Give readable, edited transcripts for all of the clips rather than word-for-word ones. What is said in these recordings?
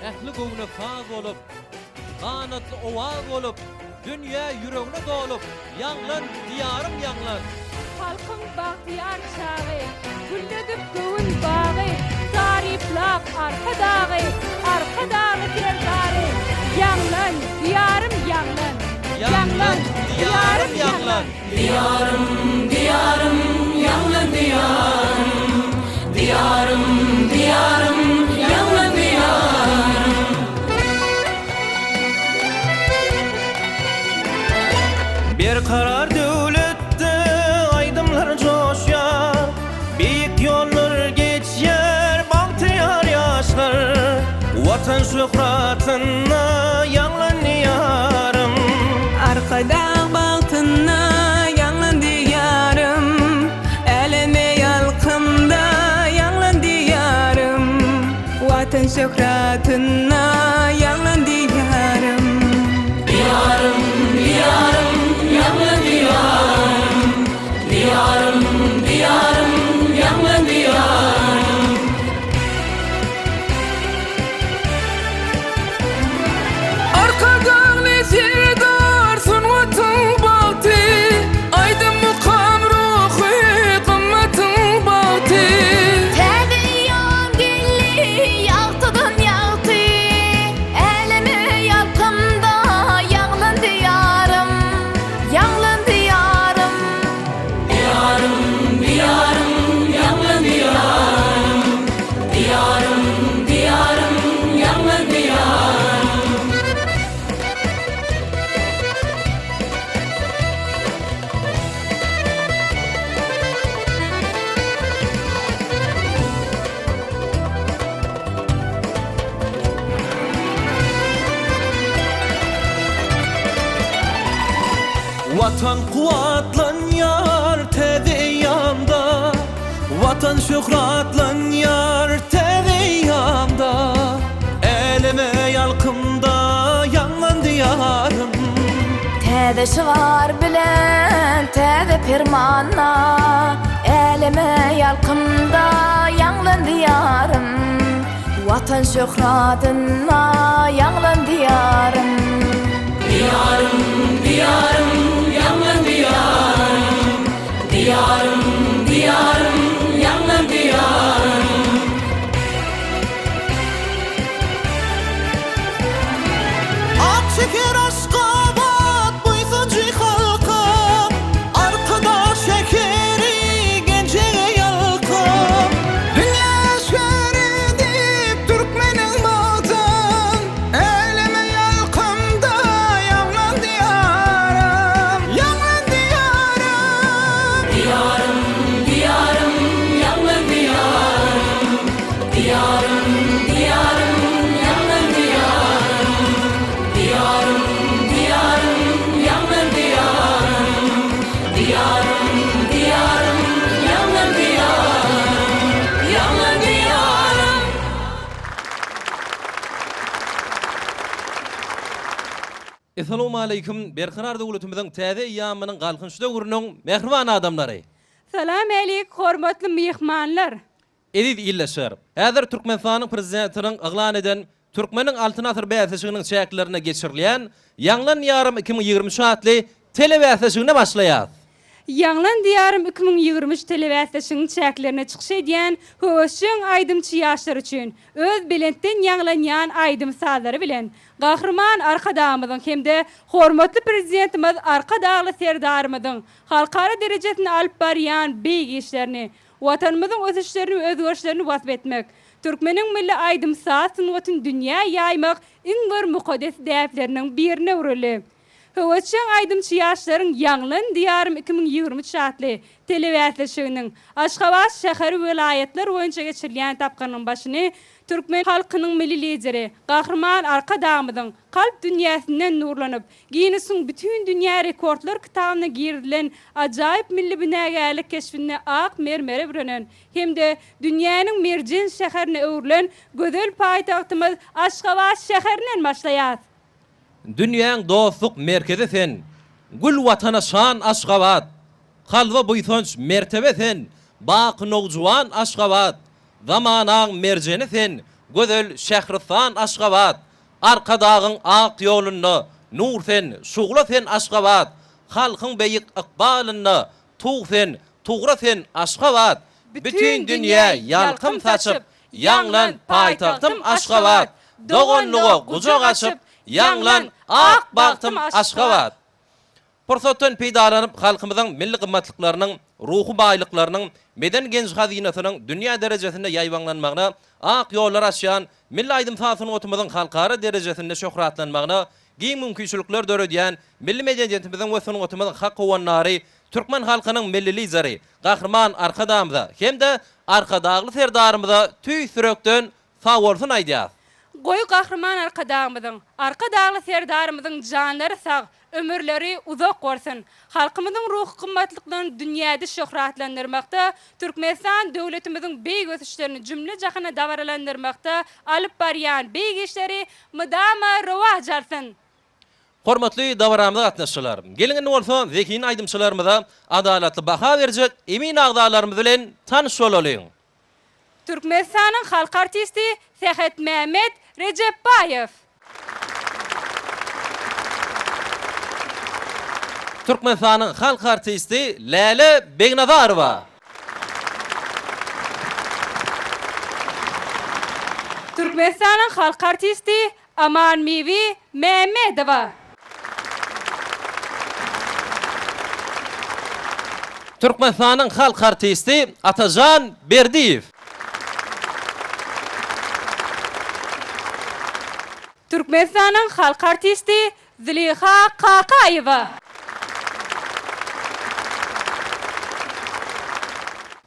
Ähli göwne saz bolup, ganatly owaz bolup, dünýä ýüregne dolup, ýaňlan, Diýarym, ýaňlan! Halkyň bagtyýar çagy, gülledip göwün bagy, Taryplap Arkadagy, Arkadagly Serdary, Ýaňlan, Diýarym, ýaňlan! Ýaňlan, Diýarym, ýaňlan! Diýarym, Diýarym, ýaňlan Diýarym, Diýarym, Diýarym, ýaňlan Diýarym. Berkarar döwletde aýdymlar joşýar, Beýik ýollar geçýär bagtyýar ýaşlar, Watan şöhratynda ýaňlan Diýarym. Arkadag bagtynda ýaňlan Diýarym, Äleme ýalkymda ýaňlan Diýarym, Watan şöhratynda ýaňlan Diýarym. Diýarym, Diýarym, ýaňlan Diýarym, Diýarym, Diýarym, ýaňlan Diýarym. Arkadagly Serdar sungatyň bagty, Aýdym mukam ruhy gymmatyň bagty. Täze eýýam geldi, ýagtydan ýagty, Äleme ýalkymda ýaňlandy ýarym, Ýaňlandy ýarym. Diýarym, Diýarym, ýaňlan Diýarym, Diýarym, Diýarym, ýaňlan Diýarym. Watan kuwwatlanýar täze eýýamda, Watan şöhratlanýar täze eýýamda, Äleme ýalkymda ýaňlan Diýarym. Täze şygar bilen täze permanda, Äleme ýalkymda ýaňlan Diýarym. Watan şöhratynda ýaňlan Diýarym. Diýarym, Diýarym, ýaňlan Diýarym. Diýarym, Diýarym, ýaňlan Diýarym. Ak şäher Aşgabat buýsanjy halka, Arkadag şäheri geljege ýalkam. Dünýä şäheri diýip türkmeniň bagtyn, Äleme ýalkymda ýaňlan Diýarym, ýaňlan Diýarym. Diýarym, Diýarym, ýaňlan Diýarym. Diýarym, Diýarym, ýaňlan Diýarym. Diýarym, Diýarym, ýaňlan Diýarym. Diýarym, Diýarym, ýaňlan Diýarym. Ýaňlan Diýarym. Essalawmaleýkim, Berkarar döwletimiziň täze eýýamynyň Galkynyş döwrüniň mähriban adamlary! Salam älik, hormatly myhmanlar! Eziz ildeşler! Häzir Türkmenistanyň Prezidentiniň yglan eden Türkmeniň Altyn asyry bäsleşiginiň çäklerinde geçirilýän Ýaňlan Diýarym 2023 atly telebäsleşigine başlaýas. Ýaňlan Diýarym 2023 telebäsleşiginiň çäklerinde çykyş edýän höwesjeň aýdymçy ýaşlar üçin öz belentden ýaňlanýan aýdym-sazlary bilen Gahryman Arkadagymyzyň hem-de hormatly Prezidentimiz Arkadagly Serdarymyzyň halkara derejesinde alyp barýan beýik işlerini, Watanymyzyň ösüşlerini we özgerişlerini wasp etmek, türkmeniň milli aýdym-saz sungatyny dünýä ýaýmak iň bir mukaddes däpleriniň birine öwrüldi. Höwesjeň aýdymçy ýaşlaryň Ýaňlan, Diýarym 2023 atly telebäsleşiginiň Aşgabat şäheri welaýatlar boýunça geçirilýän tapgyrynyň başyny türkmen halkynyň Milli Lideri Gahryman Arkadagymyzyň kalp dünýäsinden nurlanyp, Ginnesiň Bütindünýä rekordlar kitabyna girizilen ajaýyp milli binagärlik keşbinde ak mermere bürenen hem-de dünýäniň merjen şäherine öwrülen gözel paýtagtymyz Aşgabat şäherinden başlaýas. Dünýäň dostluk merkezi sen, Gül Watana şan Aşgabat! Kalba buýsanç, mertebe sen, Baky nowjuwan Aşgabat! Zamanaň merjeni sen, Gözel Şähristan Aşgabat, Arkadagyň ak ýolunda Nur sen, şugla sen Aşgabat, Halkyň beýik ykbalynda Tug sen, tugra sen Aşgabat, Bütin dünýä ýalkym saçyp, Ýaňlan paýtagtym Aşgabat, Doganlyga gujak açyp, Ýaňlan ak bagtym Aşgabat. Pursatdan peýdalanyp, halkymyzyň milli gymmatlyklarynyň, ruhy baýlyklarynyň, medeni genji-hazynasynyň dünýä derejesinde ýaýbaňlanmagyna ak ýollar açýan milli aýdym-saz sungatymyzyň halkara derejesinde şöhratlanmagyna giň mümkinçilikler döredýän milli medeniýetimiziň we sungatymyzyň hak howandary türkmen halkynyň Milli Lideri Gahryman Arkadagymyza hem-de Arkadagly Serdarymyza tüýs ýürekden sagbolsun aýdýas. Goý Gahryman Arkadagymyzyň, Arkadagly Serdarymyzyň janlary sag, ömürleri uzak bolsun! Halkymyzyň ruhy gymmatlyklaryny dünýäde şöhratlandyrmakda, Türkmenistan döwletimiziň beýik ösüşlerini jümle-jahana dabaralandyrmakda alyp barýan beýik işleri mydama rowaç alsyn! Hormatly dabaramyza gatnaşyjylar! Geliň indi bolsa zehinli aýdymçylarymyza adalatly baha berjek emin agzalarymyz bilen tanyş bolalyň! Türkmenistanyň halk artisti Sähetmämmet Rejepbaýew. Türkmenistanyň halk artisti Läle Begnazarowa. Türkmenistanyň halk artisti Amanbibi Mämmedowa. Türkmenistanyň halk artisti Atajan Berdiýew. Türkmenistanyň halk artisti Züleýha Kakaýewa.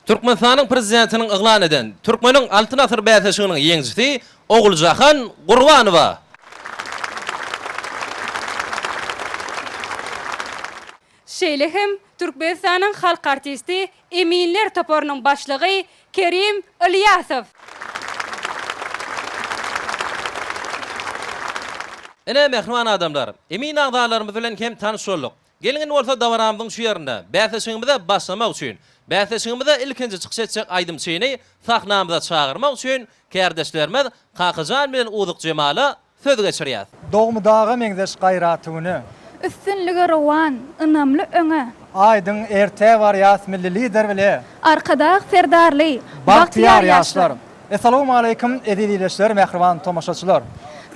Türkmenistanyň Prezidentiniň yglan eden Türkmeniň Altyn asyry bäsleşiginiň ýeňijisi Oguljahan Gurbanowa. Şeýle hem Türkmenistanyň halk artisti, eminler toparynyň başlygy Kerim Ylýasow. Ine, mähriban adamlar, emin agzalarymyz bilen hem tanyş bolduk. Geliň indi bolsa dabaramyzyň şu ýerinde bäsleşigimize başlamak üçin, bäsleşigimize ilkinji çykyş etjek aýdymçyny sahnamyza çagyrmak üçin kärdeşlerimiz Kakajan bilen Uzuk Jemala söz geçirýäs. Dogmy daga meňzeş gaýraty güne. Üstünlige rowan, ynamly öňe. Aýdyň ertä barýas Milli Lider bile. Arkadag Serdarly, Bagtyýar ýaşlar! Essalawmaleýkim eziz ildeşler, mähriban tomaşaçylar!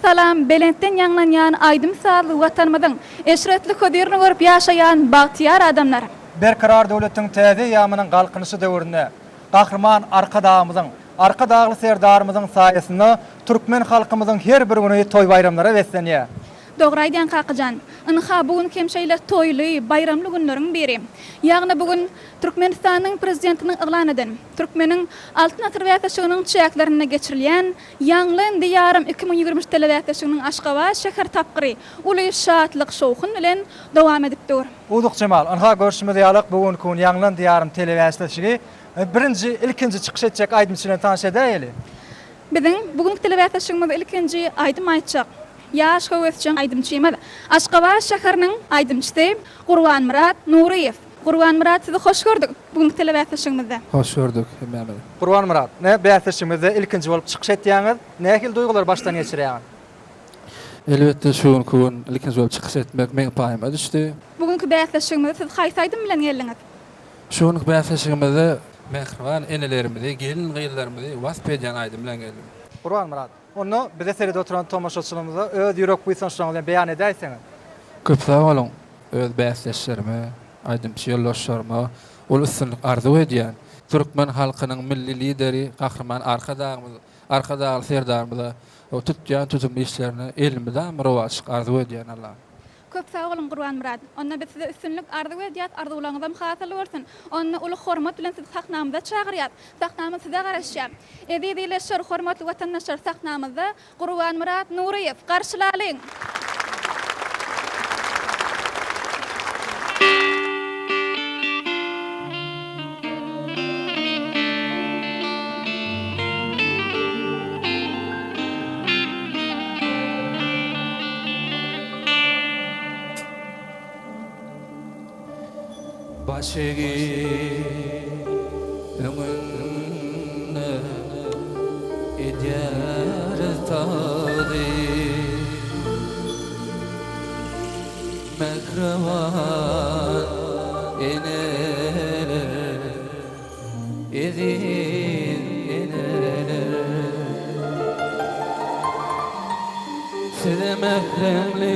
Salam, belentden ýaňlanýan aýdym-sazly Watanymyzyň eşretli hözirini görüp ýaşaýan bagtyýar adamlar! Berkarar döwletiň täze eýýamynyň Galkynyşy döwründe Gahryman Arkadagymyzyň, Arkadagly Serdarymyzyň saýasynda türkmen halkymyzyň her bir güni toý-baýramlara beslenýär. Dogry aýdýaň Kakajan. Ynha bu gün hem şeýle toýly, baýramly günleriň biri. Ýagny bu gün Türkmenistanyň Prezidentiniň yglan eden Türkmeniň Altyn asyr bäsleşiginiň çäklerinde geçirilýän Ýaňlan Diýarym 2023 telebäsleşiginiň Aşgabat şäher tapgyry uly şatlyk-şowhun bilen dowam edip dur. Uzuk Jemal, ynha görşümiz ýalyk bu günki gün Ýaňlan Diýarym telebäsleşigi birinji, ilkinji çykyş etjek aýdymçy bilen tanyş edäýeli. Biziň bu günki telebäsleşigimizde ilkinji aýdym aýtjak ýaş höwesjeň aýdymçymyz, Aşgabat şäheriniň aýdymçysy Gurbanmyrat Nuryýew. Gurbanmyrat sizi hoş gördük bu günki telebäsleşigimizde. Hoş gördük hemmämizi. Gurbanmyrat, ne bäsleşigimizde ilkinji bolup çykyş etýäňiz, nähili duýgulary başdan geçirýäňiz? Elbetde şu günki gün ilkinji bolup çykyş etmek meň paýyma düşdi. Bu günki bäsleşigimize siz haýsy aýdym bilen geldiňiz? Şu günki bäsleşigimize mähriban enelerimizi, gelin-gyzlarymyzy wasp edýän aýdym bilen geldim. Gurbanmyrat, onda bize seredip oturan tomaşaçylarymyza öz ýürek buýsançlaryňyzy hem beýan edäýseňiz. Köp sag boluň! Öz bäsdeşlerime, aýdymçy ýoldaşlaryma uly üstünlik arzuw edýän. Türkmen halkynyň Milli Lideri Gahryman Arkadagymyz, Arkadagly Serdarymyza tutýan tutumly işlerine elmydama rowaçlyk arzuw edýän Allam. Köp sag boluň Gurbanmyrat. Onda biz size üstünlik arzuw edýäs, arzuwlaryňyzam hasyl bolsun. Onda uly hormat bilen sizi sahnamyza çagyrýas. Sahnamyz size garaşýar. Eziz ildeşler, hormatly watandaşlar sahnamyzda Gurbanmyrat Nuryýew, garşylalyň! Baş egip öňüňde edýän. Tagzym. Mähriban eneler, eziz eneler. Size mähremlik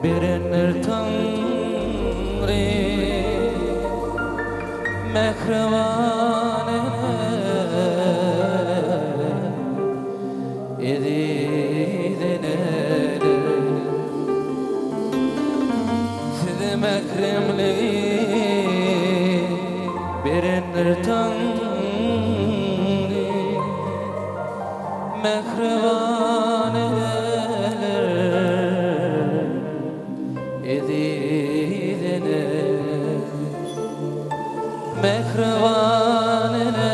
berendir Taňry. Mähriban eneler. Eziz eneler, size mähremligi berendir Taňry. Mähriban eneler, eziz eneler, mähriban eneler.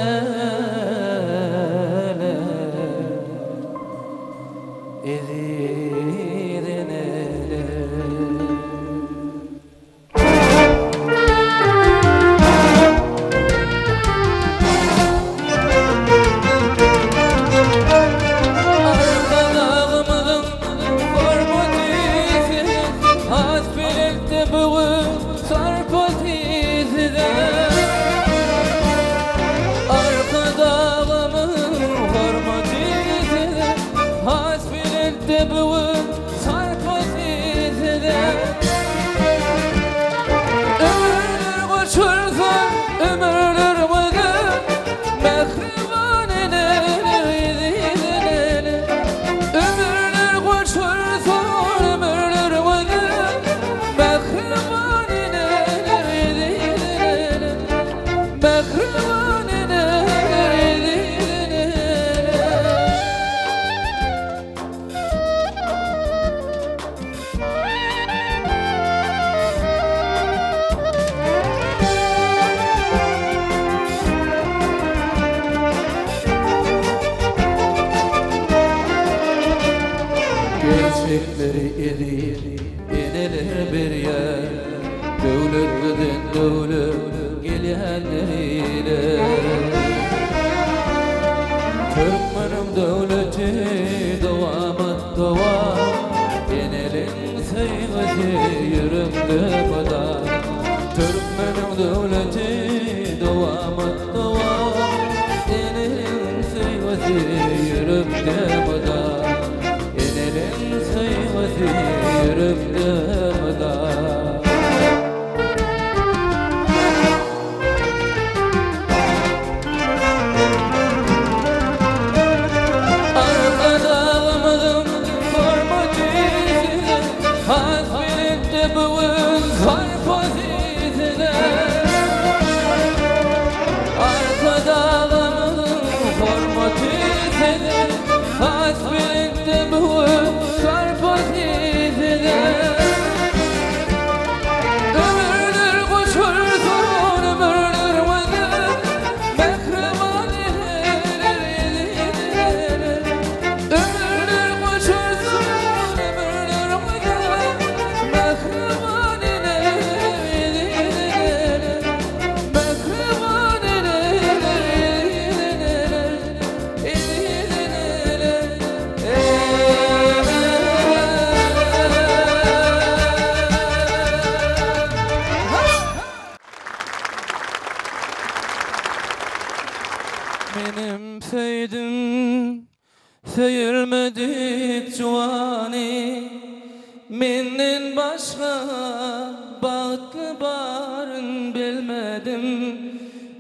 Eziz eneler. Arkadagymyzyň hormaty size has belentde bu gün sarpasy size. Arkadagymyň hormaty size has belentde bu gün sarpasy size. Ömürler goşulsa ömürler gözel Mähriban eneler eziz eneler Ömürler goşulsa ömürler gözel Mähriban eneler eziz eneler Mähriban eneler eziz eneler. Gerçekleri eziz eneler berýär, Döwletliden döwlet gelýändir ile. Türkmeniň döwleti dowamat dowam, Eneliň söýgüsi ýürekde mydam. Türkmeniň döwleti dowamat dowam, Eneliň söýgüsi ýürekde mydam. Eneliň söýgüsi ýürekde mydam. Arkadagymyzyň hormaty size, Has belentde bu gün sarpasy size. Arkadagymyzyň hormaty size, Has belentde bu gün sarpasy size. Ömürler goşulsun, ömürler gözel, Mähriban eneler, eziz eneler. Ömürler goşulsun, ömürler gözel, Mähriban eneler, eziz eneler. Mähriban eneler, eziz eneler, eziz eneler. Menem söýdüm söýülmedik juwany, Menden başga bagtly baryn bilmedim.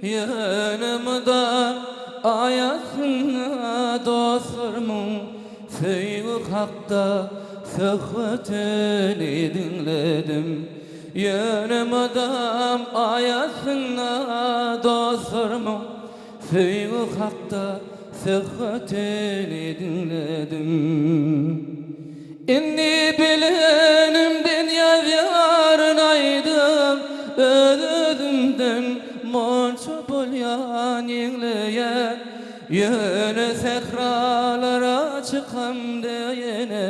Ýöne mydam aýasynda dostlarymyň Söýgi hakda söhbetini diňledim. Ýöne mydam aýasynda dostlarymyň Söýgi hakda söhbetini diňledim. Indi bilenimden ýazýaryn aýdym, Öz-özümden monça bolýan ýeňleýän. Ýöne sähralara çykamda ýene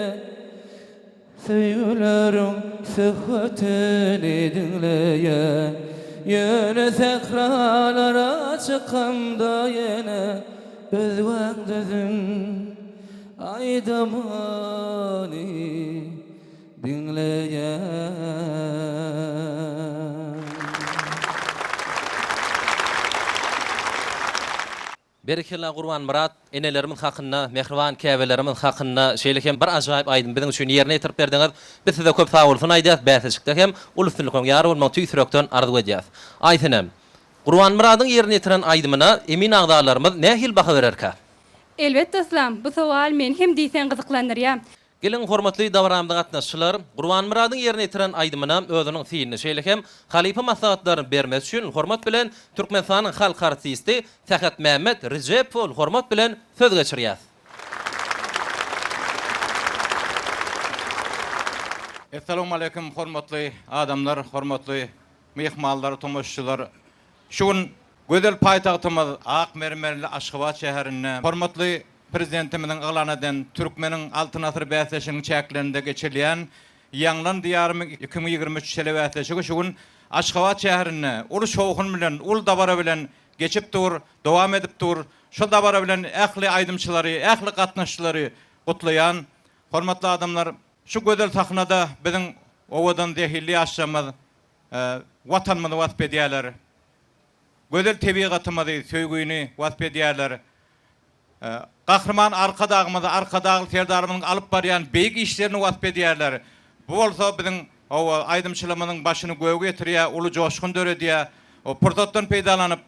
Söýgüleriň söhbetini diňleýän. Ýöne sähralara çykamda ýene. Özgäň sözün aýdymyny diňleýän. Berekella Gurbanmyrat, enelerimiz hakynda, mähriban käbelerimiz hakynda şeýle hem bir ajaýyp aýdym biziň üçin ýerine ýetirip berdiňiz. Biz size köp sagbolsun aýdýas, bäsleşikde hem uly üstünlikleriň ýar bolmagyny tüýs ýürekden arzuw edýäs. Aýsenem, Gurbanmyradyň ýerine ýetiren aýdymyna emin agzalarymyz nähili baha bererkä? Elbetde Yslam, bu sowal meni hem diýseň gyzyklandyrýar. Geliň, hormatly dabaramyza gatnaşyjylar, Gurbanmyradyň ýerine ýetiren aýdymyna özüniň synyny, şeýle hem halypa maslahatlaryny bermesi üçin hormat bilen Türkmenistanyň halk artisti Sähetmämmet Rejepow hormat bilen söz geçirýäs. Essalawmaleýkim hormatly adamlar, hormatly myhmanlar, tomaşaçylar. Şu gün gözel paýtagtymyz ak mermerli Aşgabat şäherinde hormatly Prezidentimiziň yglan eden Türkmeniň Altyn asyry bäsleşiginiň çäklerinde geçirilýän Ýaňlan Diýarym 2023 telebäsleşigi şu gün Aşgabat şäherinde uly şowhun bilen, uly dabara bilen geçip dur, dowam edip dur. Şol dabara bilen ähli aýdymçylary, ähli gatnaşyjylary gutlaýan. Hormatly adamlar, şu gözel sahnada biziň owadan zehinli ýaşlarymyz Watanymyzy wasp edýärler. Gözel tebigatymyzy, söýgüni wasp edýärler. Gahryman Arkadagymyzy, Arkadagly Serdarymyzyň alyp barýan beýik işlerini wasp edýärler. Bu bolsa biziň hawa, aýdymçylarymyzyň başyny göge ýetirýär, uly joşgun döredýär. Pursatdan peýdalanyp,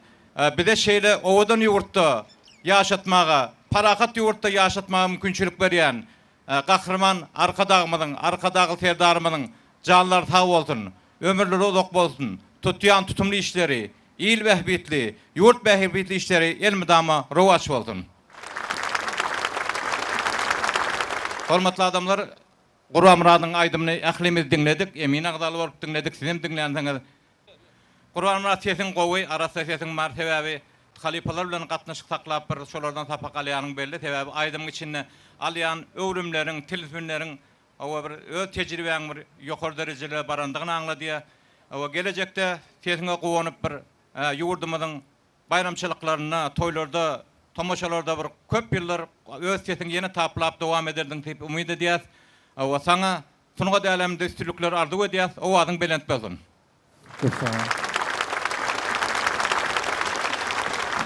bize şeýle owadan ýurtda ýaşatmaga, parahat ýurtda ýaşatmaga mümkinçilik berýän Gahryman Arkadagymyzyň, Arkadagly Serdarymyzyň janlary sag bolsun, ömürleri uzak bolsun, tutýan tutumly işleri, il bähbitli, ýurt bähbitli işleri elmydama rowaç bolsun! Hormatly adamlar, Gurbanmyradyň aýdymyny ählimiz diňledik, emin agzaly bolup diňledik, sizem diňlänsiňiz. Gurbanmyrat sesiň gowy arassa sesiň bar sebäbi halypalar bilen gatnaşyk saklap bir şolardan sapak alýanyň belli sebäbi aýdymyň içinde alýan öwrümleriň tilsimleriň hawa bir öz tejribäň bir ýokary derejelere barandygyny aňladýar hawa gelejekde sesiňe guwanyp bir ýurdumyzyň baýramçylyklarynda toýlarda tomaşalarda bir köp ýyllar öz sesiňi ýene taplap dowam ederdiň diýip umyt edýäs hawa saňa Sungat äleminde üstünlikler arzuw edýäs, owazyň belent bolsun! Köp sag boluň.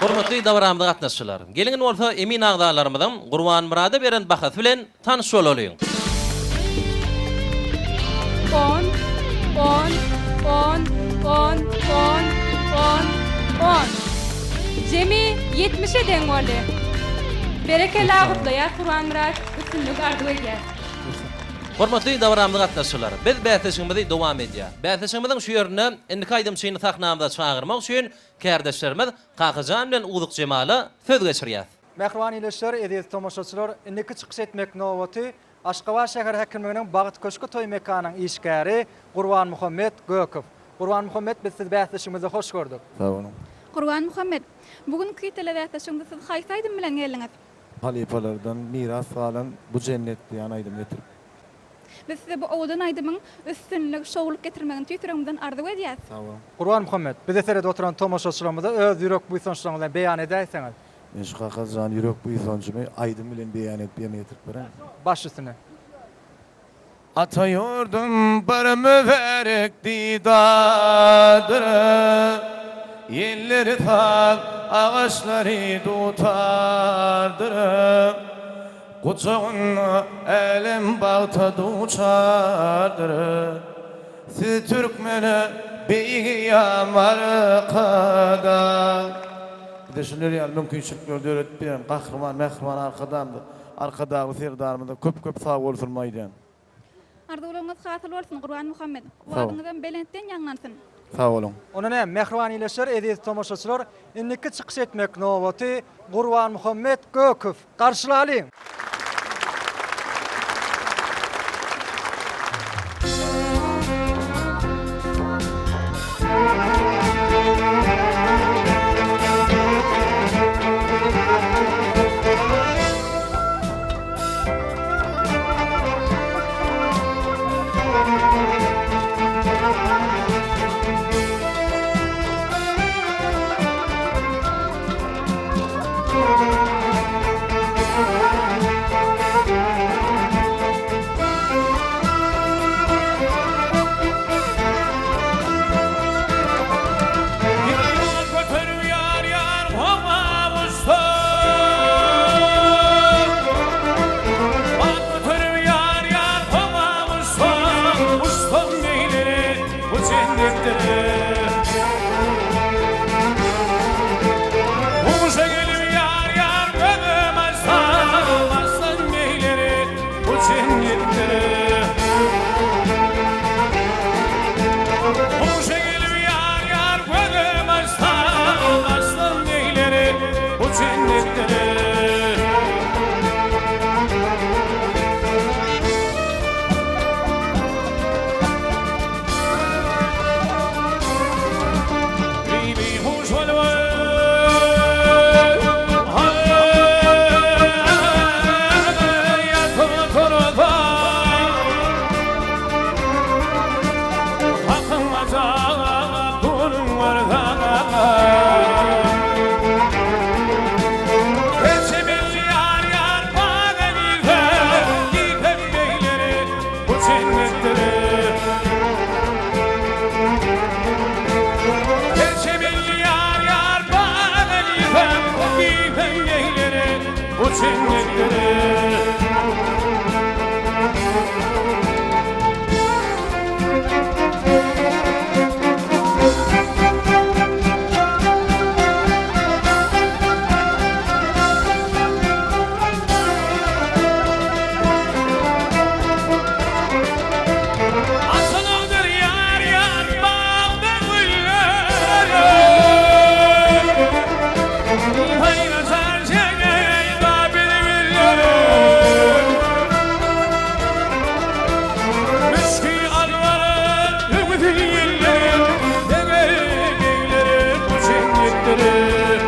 Hormatly dabaramyza gatnaşyjylar! Geliň indi bolsa emin agzalarymyzyň Gurbanmyrada beren bahasy bilen tanyş bolalyň. On, on, on, on, on, on, on. Jemi ýetmişe deň boldy. Berekella gutlaýas Gurbanmyrat, üstünlik arzuw edýäs. Hormatly dabaramyza gatnaşyjylar! Biz bäsleşigimizi dowam edýäs. Bäsleşigimiziň şu ýerinde indiki aýdymçyny sahnamyza çagyrmak üçin kärdeşlerimiz Kakajan bilen Uzuk Jemala söz geçirýäs. Mähriban ildeşler, eziz tomaşaçylar, indiki çykyş etmek nobaty Aşgabat şäher häkimliginiň Bagt köşgi toý mekanynyň işgäri Gurbanmuhammet Gökow. Gurbanmuhammet biz sizi bäsleşigimizde hoş gördük. Sag boluň. Gurbanmuhammet, bu günki telebäsleşigimize siz haýsy aýdym bilen geldiňiz? Halypalardan miras galan Bu jennet diýen aýdymy getirip. Biz size bu owadan aýdymyň üstünlik, şowluk getirmegini tüýs ýüregimizden arzuw edýäs. Sag boluň. Gurbanmuhammet, bize seredip oturan tomaşaçylarymyza öz ýürek buýsançlaryňyzy bilen beýan edäýseňiz. Men şu Kakajan ýürek buýsanjymy aýdym bilen beýan edip ýerine ýetirip bereýin. Baş üstüne. Ata ýurdum bir mübärek didardyr, Ýelleri saz, agaçlary dutardyr. Gujagynda älem bagta duçardyr. Siz türkmene beýik eýýam Arkadag. Bize şular ýaly mümkinçilikleri döredip beren Gahryman Mähriban Arkadagymyza Arkadagly Serdarymyza köp köp sag bolsunymy aýdýan. Arzuwlaryňyz hasyl bolsun Gurbanmuhammet. Owazyňyzam belentden ýaňlansyn. Sag boluň. Onda näme, mähriban ildeşler, eziz tomaşaçylar, indiki çykyş etmek nobaty Gurbanmuhammet Gökow. Garşylalyň! jennetdir.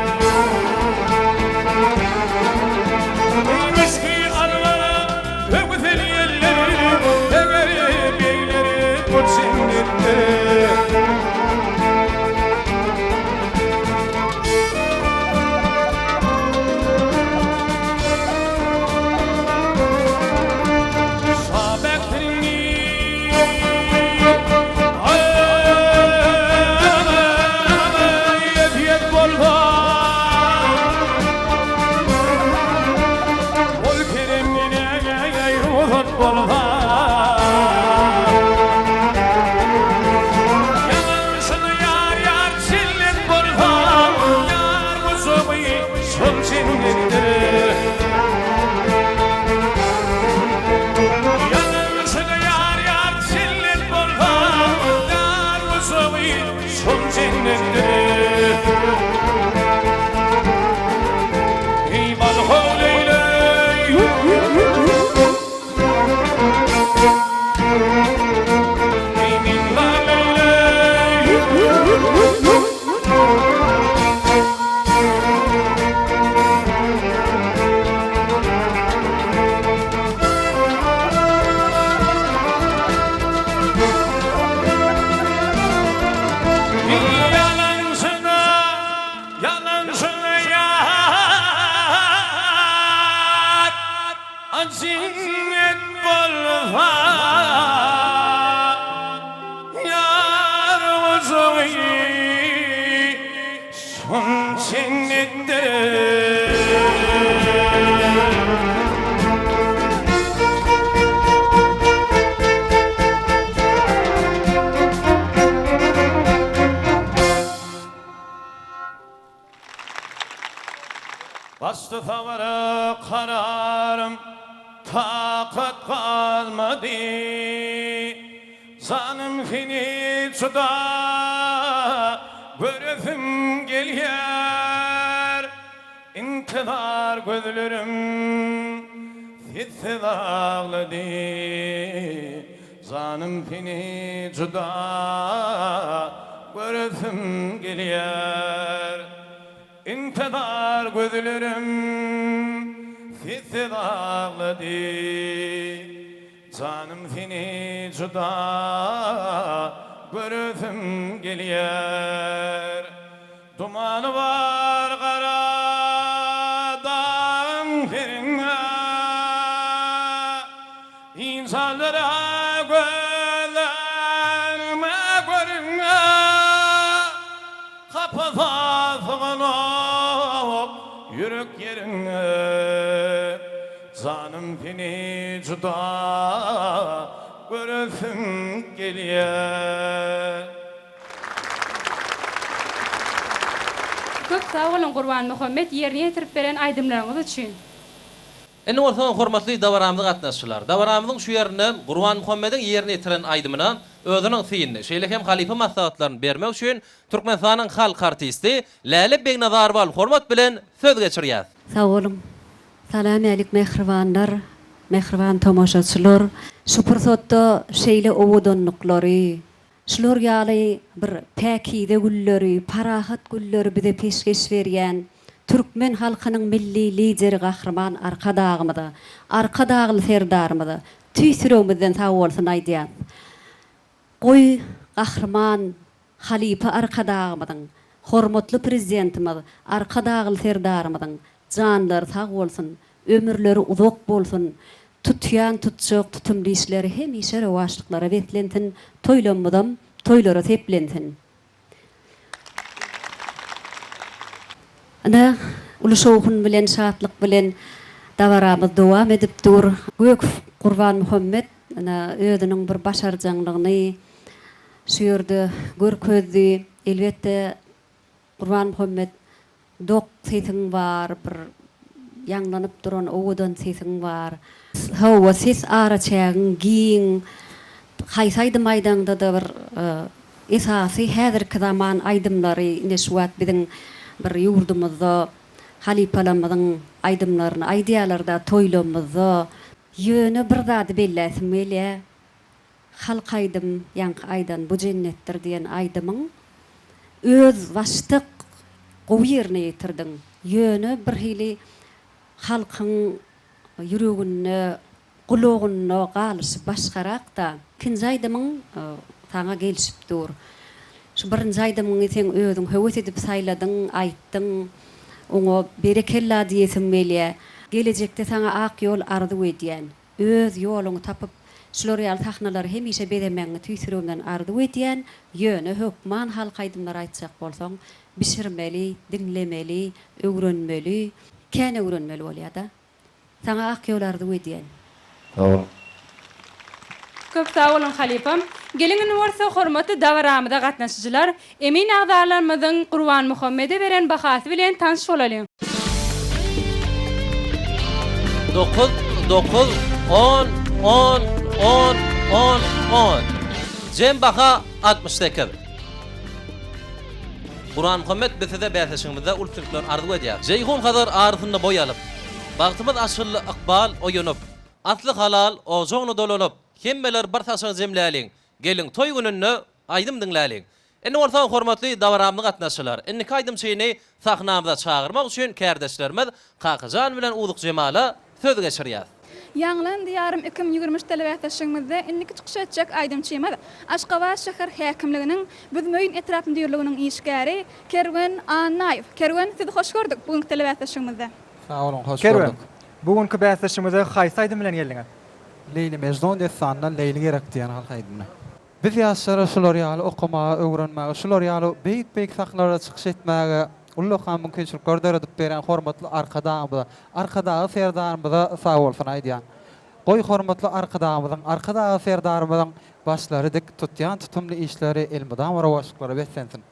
Eý müşki anwara öwsen ýelleri, Begeri begleri bu jennetdir. Ýalançyny ýar ýar jennet bolsa, Ýar gujagy şol jennetdir. Eý balho leýleý. Eý minna leýleý. Ýalançyna, ýalançyna ýar, Jennet bolsa, ýar gujagy Şol jennetdir. Gaçdy sabara kararym, takat galmady. Janym seni juda göresim gelýär. Intizar gözlerim sessiz aglady. Janym seni juda göresim gelýär. Intizar gözlerim sessiz aglady. Janym seni juda göresim gelýär. Dumany bar gara dagyň serinde. Ynsanlara gözlerime görünme. Kapasa syganok ýürek ýerinde. Janym seni juda göresim gelýär. Köp sag boluň Gurbanmuhammet ýerine ýetirip beren aýdymlaryňyz üçin. Indi bolsa hormatly dabaramyza gatnaşyjylar, dabaramyzyň şu ýerinde Gurbanmuhammediň ýerine ýetiren aýdymyna özüniň synyny, şeýle hem halypa maslahatlaryny bermek üçin Türkmenistanyň halk artisti Läle Begnazarowa hormat bilen söz geçirýäs. Sag boluň. Salam-älik mähribanlar, mähriban tomaşaçylar. Şu pursatda şeýle owadanlyklary, şular ýaly bir päkize gülleri, parahat gülleri bize peşgeş berýän türkmen halkynyň Milli Lideri Gahryman Arkadagymyza, Arkadagly Serdarymyza tüýs ýüregimizden sagbolsun aýdýas. Goý, Gahryman Halypa Arkadagymyzyň, hormatly Prezidentimiz Arkadagly Serdarymyzyň janlary sag bolsun, ömürleri uzak bolsun, tutýan tutjak tutumly işleri hemişe rowaçlyklara beslensin, toýlamyzam toýlara seplensin! Ine, uly şowhun bilen, şatlyk bilen dabaramyz dowam edip dur. Gökow Gurbanmuhammet ine, özüniň bir başarjaňlygyny şu ýerde görkezdi. Elbetde, Gurbanmuhammet dok sesiň bar, bir ýaňlanyp duran owadan sesiň bar. Hawa, ses araçägiň giň. Haýsy aýdym aýdaňda-da bir esasy häzirki zaman aýdymlary ine şu wagt biziň bir ýurdumyzda halypalarymyzyň aýdymlaryny aýdýarlar-da toýlarymyzda. Ýöne bir zady belläsim gelýär, Halk aýdym ýaňky aýdan bu jennetdir diýen aýdymyň öz başdak. gowy ýerine ýetirdiň. Ýöne birhili halkyň ýüreginde, gulagynda galyşy başgarak-da. Ikinji aýdymyň saňa gelşip dur. Şu birinji aýdymyňy seň özüň höwes edip saýladyň, aýtdyň. Oňa berekella diýesim gelýär. Gelejekde saňa ak ýol arzuw edýän. Öz ýoluňy tapyp, şular ýaly sahnalary hemişe bezemegiňi tüýs ýüregimden arzuw edýän. Ýöne hökman halk aýdymlary aýtjak bolsaň, bişirmeli, diňlemeli, öwrenmeli. Kän öwrenmeli bolýada. Saňa ak ýol arzuw edýän. Sag boluň. Köp sag boluň halypam. Geliň indi bolsa hormatly dabaramyza gatnaşyjylar, emin agzalarymyzyň Gurbanmuhammede beren bahasy bilen tanyş bolalyň. Dokuz, dokuz, on, on, on, on, on. Jem baha 68. Gurbanmuhammet biz size bäsleşigimizde uly üstünlikler arzuw edýäris. Jeýhun Hazar arasynda boý alyp, Bagtymyz açyldy ykbal oýanyp, Asly halal ojagyna dolanyp, Hemmeler bir saçak jemläliň, Geliň toý gününde aýdym diňläliň. Indi bolsa hormatly dabaramyza gatnaşyjylar, indiki aýdymçyny sahnamyza çagyrmak üçin kärdeşlerimiz Kakajan bilen Uzuk Jemala söz geçirýäs. Ýaňlan Diýarym 2023 telebäsleşigimizde indiki çykyş etjek aýdymçymyz Aşgabat şäher häkimliginiň Büzmeýin etrap müdirliginiň işgäri Kerwen Annaýew. Kerwen, sizi hoş gördük bu günki telebäsleşigimizde. Sag boluň, hoş Kerwen, gördük. bu günki bäsleşigimize haýsy aýdym bilen geldiňiz? Leýli Mejnun dessanyndan Leýli gerek diýen halk aýdymyny. Biz ýaşlara şular ýaly okamaga, öwrenmäge, şular ýaly beýik-beýik sahnalarda çykyş etmäge ullakan mümkinçilikleri döredip berýän hormatly Arkadagymyza, Arkadagly Serdarymyza sagbolsun aýdýan. Goý, hormatly Arkadagymyzyň, Arkadagly Serdarymyzyň başlary dik, tutýan tutumly işleri elmydama rowaçlyklara beslensin!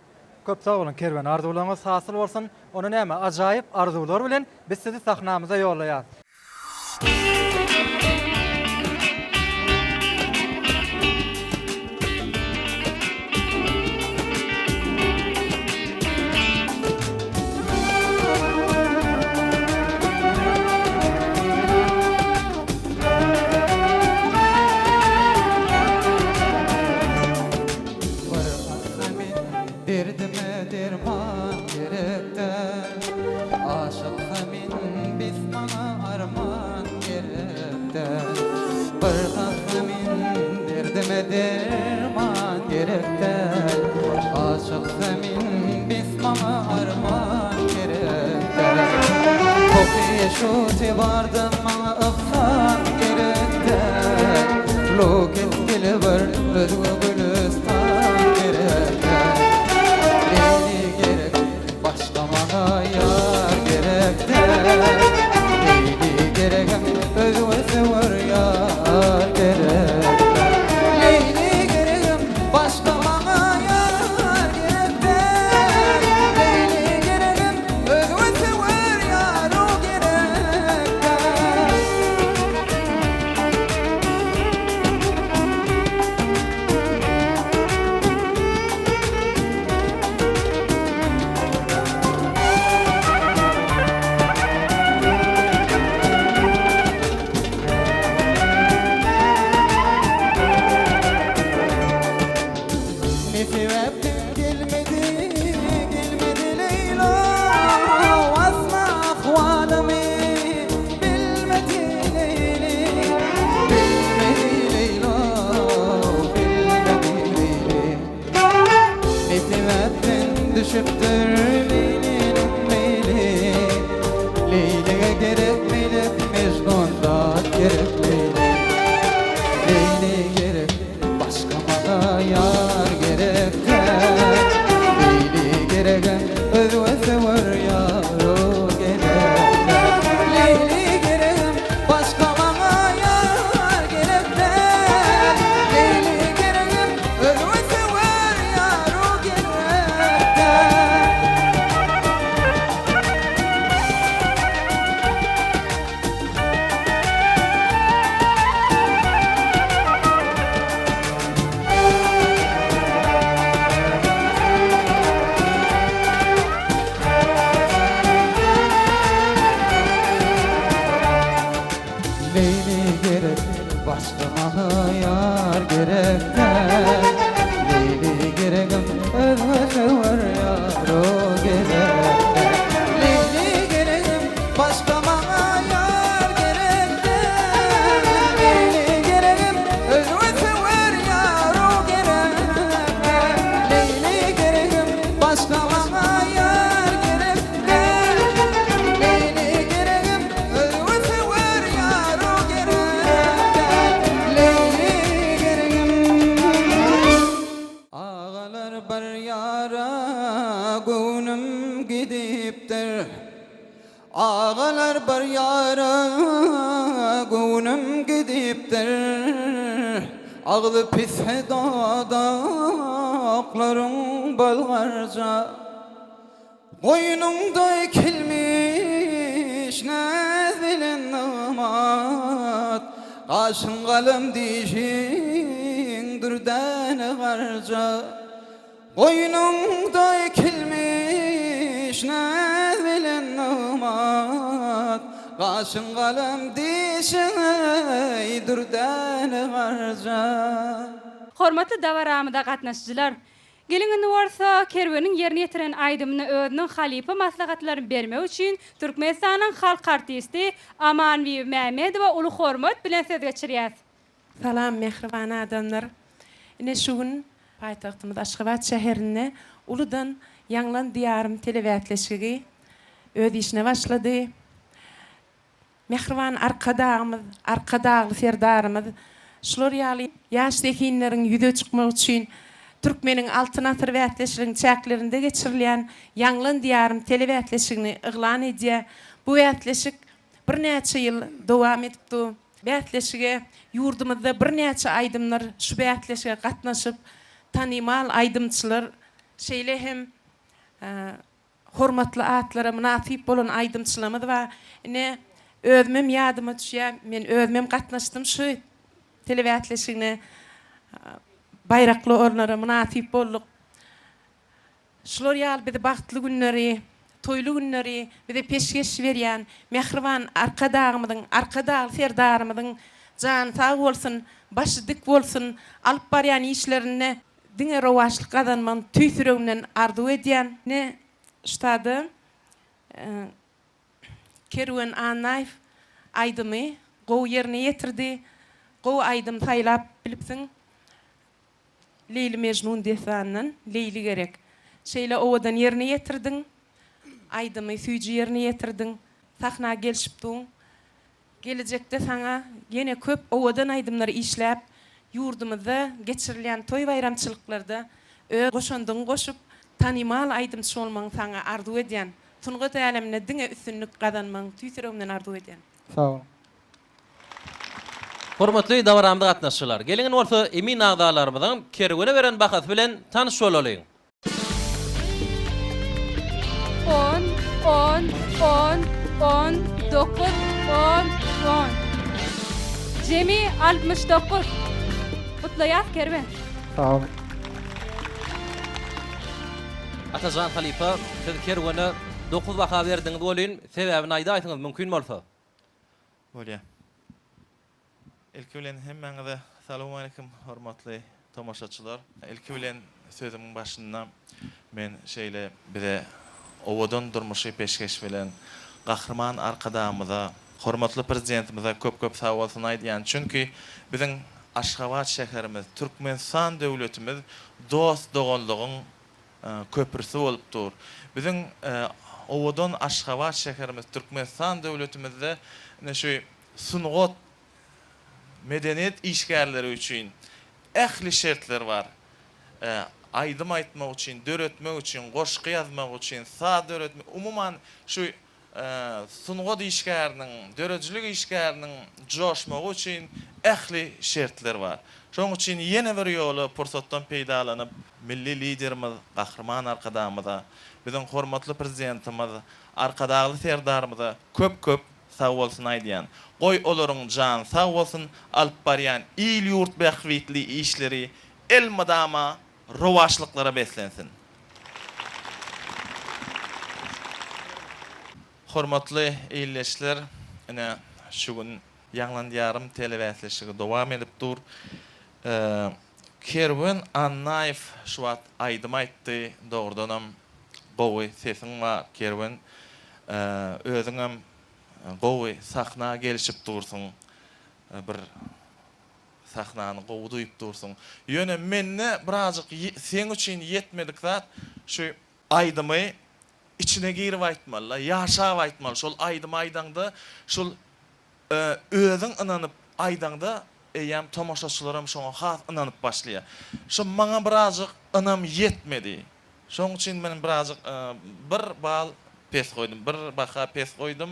Köp sag boluň Kerwen arzuwlaryňyz hasyl bolsun onda näme ajaýyp arzuwlar bilen biz sizi sahnamyza ýollaýas. Bir asla men derdime derman gerek däl Aşyksa men bes maňa arman gerek däl Bir asla men derdime derman gerek däl Aşyksa men bes maňa arman gerek däl Kopi şuti bardan maňa yhsan gerek däl Loket dilber özge gülüstan gerek däl Leýli gerek başga maňa ýar gerek däl Leýli geregem özge söwer ýar gerek däl Leýli geregem başga maňa ýar gerek däl Leýli geregem özge söwer ýar-u gerek däl. Ne sebäpden gelmedi, gelmedi Leýla, Asla ahwalymy bilmedi Leýli. Bilmedi Leýla, bilmedi Leýli. Ne sebäpden düşüpdir Leýliniň meýli, Leýlige gerek meýli, Mejnun zat gerek Leýli. Leýli gerek. Başga maňa ýar gerek däl Leýli geregem özge söwer ýar-o gerek däl Leýli geregem başga maňa ýar gerek däl Leýli geregem özge söwer ýar-o gerek däl. Leýli gerek, başga maňa ýar gerek däl. Leýli geregim, özge söwer ýar-o gerek. gidipdir. Agalar bir ýara göwnüm gidipdir. Agzy pis dodaklaryň bolgarja. Goýnuňda ekilmiş näz bilen nygmat, Gaşyň galam dişiň dürdäne garja. Goýnuňda ekilmiş näz bilen nygmat, Gaşyň galam dişiň dürdäne garja. Hormatly dabaramyza gatnaşyjylar! Geliň indi bolsa Kerweniň ýerine ýetiren aýdymyna özüniň halypa maslahatlaryny bermek üçin Türkmenistanyň halk artisti Amanbibi Mämmedowa uly hormat bilen söz geçirýäs. Salam mähriban adamlar! Ine şu gün paýtagtymyz Aşgabat şäherinde uludan Ýaňlan Diýarym telebäsleşigi öz işine başlady. Mähriban Arkadagymyz, Arkadagly Serdarymyz şular ýaly ýaş zehinleriň ýüze çykmagy üçin Türkmeniň Altyn asyry bäsleşiginiň çäklerinde geçirilýän Ýaňlan Diýarym telebäsleşigini yglan edýär. Bu bäsleşik birnäçe ýyl dowam edip dur. Bäsleşige ýurdumyzda birnäçe aýdymlar şu bäsleşige gatnaşyp, tanymal aýdymçylar, şeýle hem Hormatly atlara mynasyp bolan aýdymçylarymyz bar. Ine, özümem ýadyma düşýär, men özümem gatnaşdym şu telebäsleşigine. Baýrakly orunlara mynasyp bolduk. Şular ýaly bizi bagtly günleri, toýly günleri bize peşgeş berýän mähriban Arkadagymyzyň, Arkadagly Serdarymyzyň jany sag bolsun, başy dik bolsun, alyp barýan işlerinde Diňe rowaçlyk gazanmagyny tüýs ýüregimden arzuw edýän. Ine ştada Kerwen Annaýew aýdymy gowy ýerine ýetirdi. Gowy aýdym saýlap bilipsiň. Leýli Mejnun dessanyndan Leýli gerek. Şeýle owadan ýerine ýetirdiň. Aýdymy süýji ýerine ýetirdiň. Sahna gelşip duň. Gelejekde saňa ýene köp owadan aýdymlar işläp, ýurdumyzda geçirilýän toý-baýramçylyklarda öz goşandyňy goşup, tanymal aýdymçy bolmagyňy saňa arzuw edýän. Sungat äleminde diňe üstünlik gazanmagyňy tüýs ýüregimden arzuw edýän. Sag boluň. Hormatly dabaramyza gatnaşyjylar, geliň indi bolsa emin agzalarymyzyň Kerwene beren bahasy bilen tanyş bolalyň. On, on, on, on, dokuz, on, on. Jemi 69. Gutlaýas Kerwen. Sag boluň. Atajan halypa, siz Kerwene dokuz baha berdiňiz welin, sebäbini aýdaýsaňyz mümkin bolsa. Bolýa. Ilki bilen hemmäňize salowmaleýkim hormatly tomaşaçylar. Ilki bilen sözümiň başynda men şeýle bize owadan durmuşy peşgeş beren Gahryman Arkadagymyza, hormatly Prezidentimize köp köp sagbolsun aýdýan. Çünki biziň Aşgabat şäherimiz, Türkmenistan döwletimiz dost-doganlygyň köprüsi bolup dur. Biziň owadan Aşgabat şäherimiz, Türkmenistan döwletimizde ine şu sungat, medeniýet işgärleri üçin ähli şertler bar. Aýdym aýtmak üçin, döretmek üçin, goşgy ýazmak üçin, saz döretmek, umuman şu sungat işgäriniň, döredijilik işgäriniň joşmagy üçin ähli şertler bar. Şonuň üçin ýene bir ýola pursatdan peýdalanyp, Milli Liderimiz Gahryman Arkadagymyza, biziň hormatly Prezidentimiz Arkadagly Serdarymyza köp-köp Sag bolsun aýdýan. Goý olaryň jany sag bolsun, alyp barýan il-ýurt bähbitli işleri elmydama rowaçlyklara beslensin. Hormatly ildeşler, ine şu gün Ýaňlan Diýarym telebäsleşigi dowam edip dur. Kerwen Annaýew şu wagt aýdym aýtdy, dogrudanam gowy sesiň bar Kerwen. Özüňem gowy sahna gelişip dursuň. Bir sahnany gowy duýup dursuň. Ýöne mende birazjyk seň üçin ýetmedik zat şu aýdymy içine girip aýtmaly-da, ýaşap aýtmaly. Şol aýdymy aýdaňda şol özüň ynanyp aýdaňda eýýäm tomaşaçylaram şoňa has ynanyp başlaýar. Şo maňa birazjyk ynam ýetmedi. Şoň üçin men birazjyk bir bal pes goýdum, bir baha pes goýdum.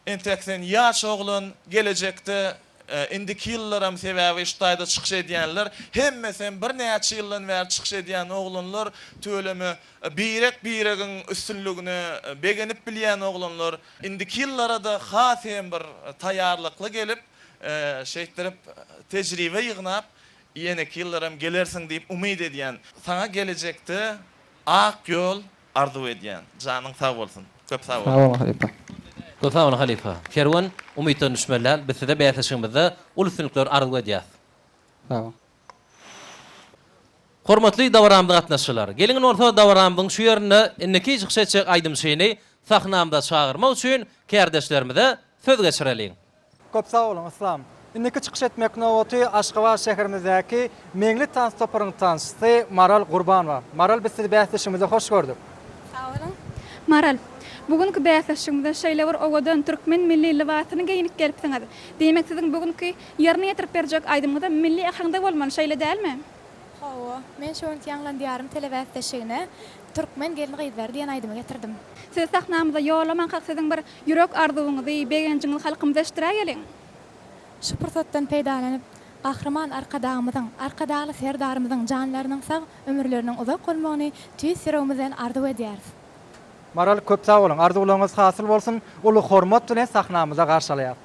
Entek sen ýaş oglan, gelejekde indiki ýyllaram sebäbi şu taýda çykyş edýänler hemmesem birnäçe ýyldan bäri çykyş edýän oglanlar, tüweleme birek-biregiň üstünligine begenip bilýän oglanlar. Indiki ýyllara-da has hem bir taýýarlykly gelip, şeýtdirip tejribe ýygnap, ýeneki ýyllaram gelersiň diýip umyt edýän. Saňa gelejekde ak ýol arzuw edýän. Janyň sag bolsun. Köp sag bol. Sag boluň halypa. Köp sag boluň halypa. Kerwen umytdan düşmeli däl. Biz size bäsleşigimizde uly üstünlikler arzuw edýäs. Sag boluň. Hormatly dabaramyza gatnaşyjylar! Geliň bolsa dabaramyzyň şu ýerinde indiki çykyş etjek aýdymçyny sahnamyza çagyrmak üçin kärdeşlerimize söz geçireliň. Köp sag boluň, Yslam. Indiki çykyş etmek nobaty Aşgabat şäherimizdäki Meňli tans toparynyň tansçysy Maral Gurbanowa. Maral biz sizi bäsleşigimizde hoş gördük. Sag boluň. Maral, bu günki bäsleşigimize şeýle bir owadan türkmen milli lybasyny geýnip gelipsiňiz. Diýmek siziň bu günki ýerine ýetirip berjek aýdymyňyzam milli äheňde bolmaly, şeýle dälmi? Hawa, men şu günki Ýaňlan Diýarym telebäsleşigine Türkmen gelin-gyzlary diýen aýdymy getirdim. Sizi sahnamyza ýollamankak siziň bir ýürek arzuwyňyzy, begenjiňizi halkymyza eşitdiräýeliň. Şu pursatdan peýdalanyp, Gahryman Arkadagymyzyň, Arkadagly Serdarymyzyň janlarynyň sag, ömürleriniň uzak bolmagyny tüýs ýüregimizden arzuw edýäris. Maral köp sag boluň arzuwlaryňyz hasyl bolsun uly hormat bilen sahnamyza garşy alýas.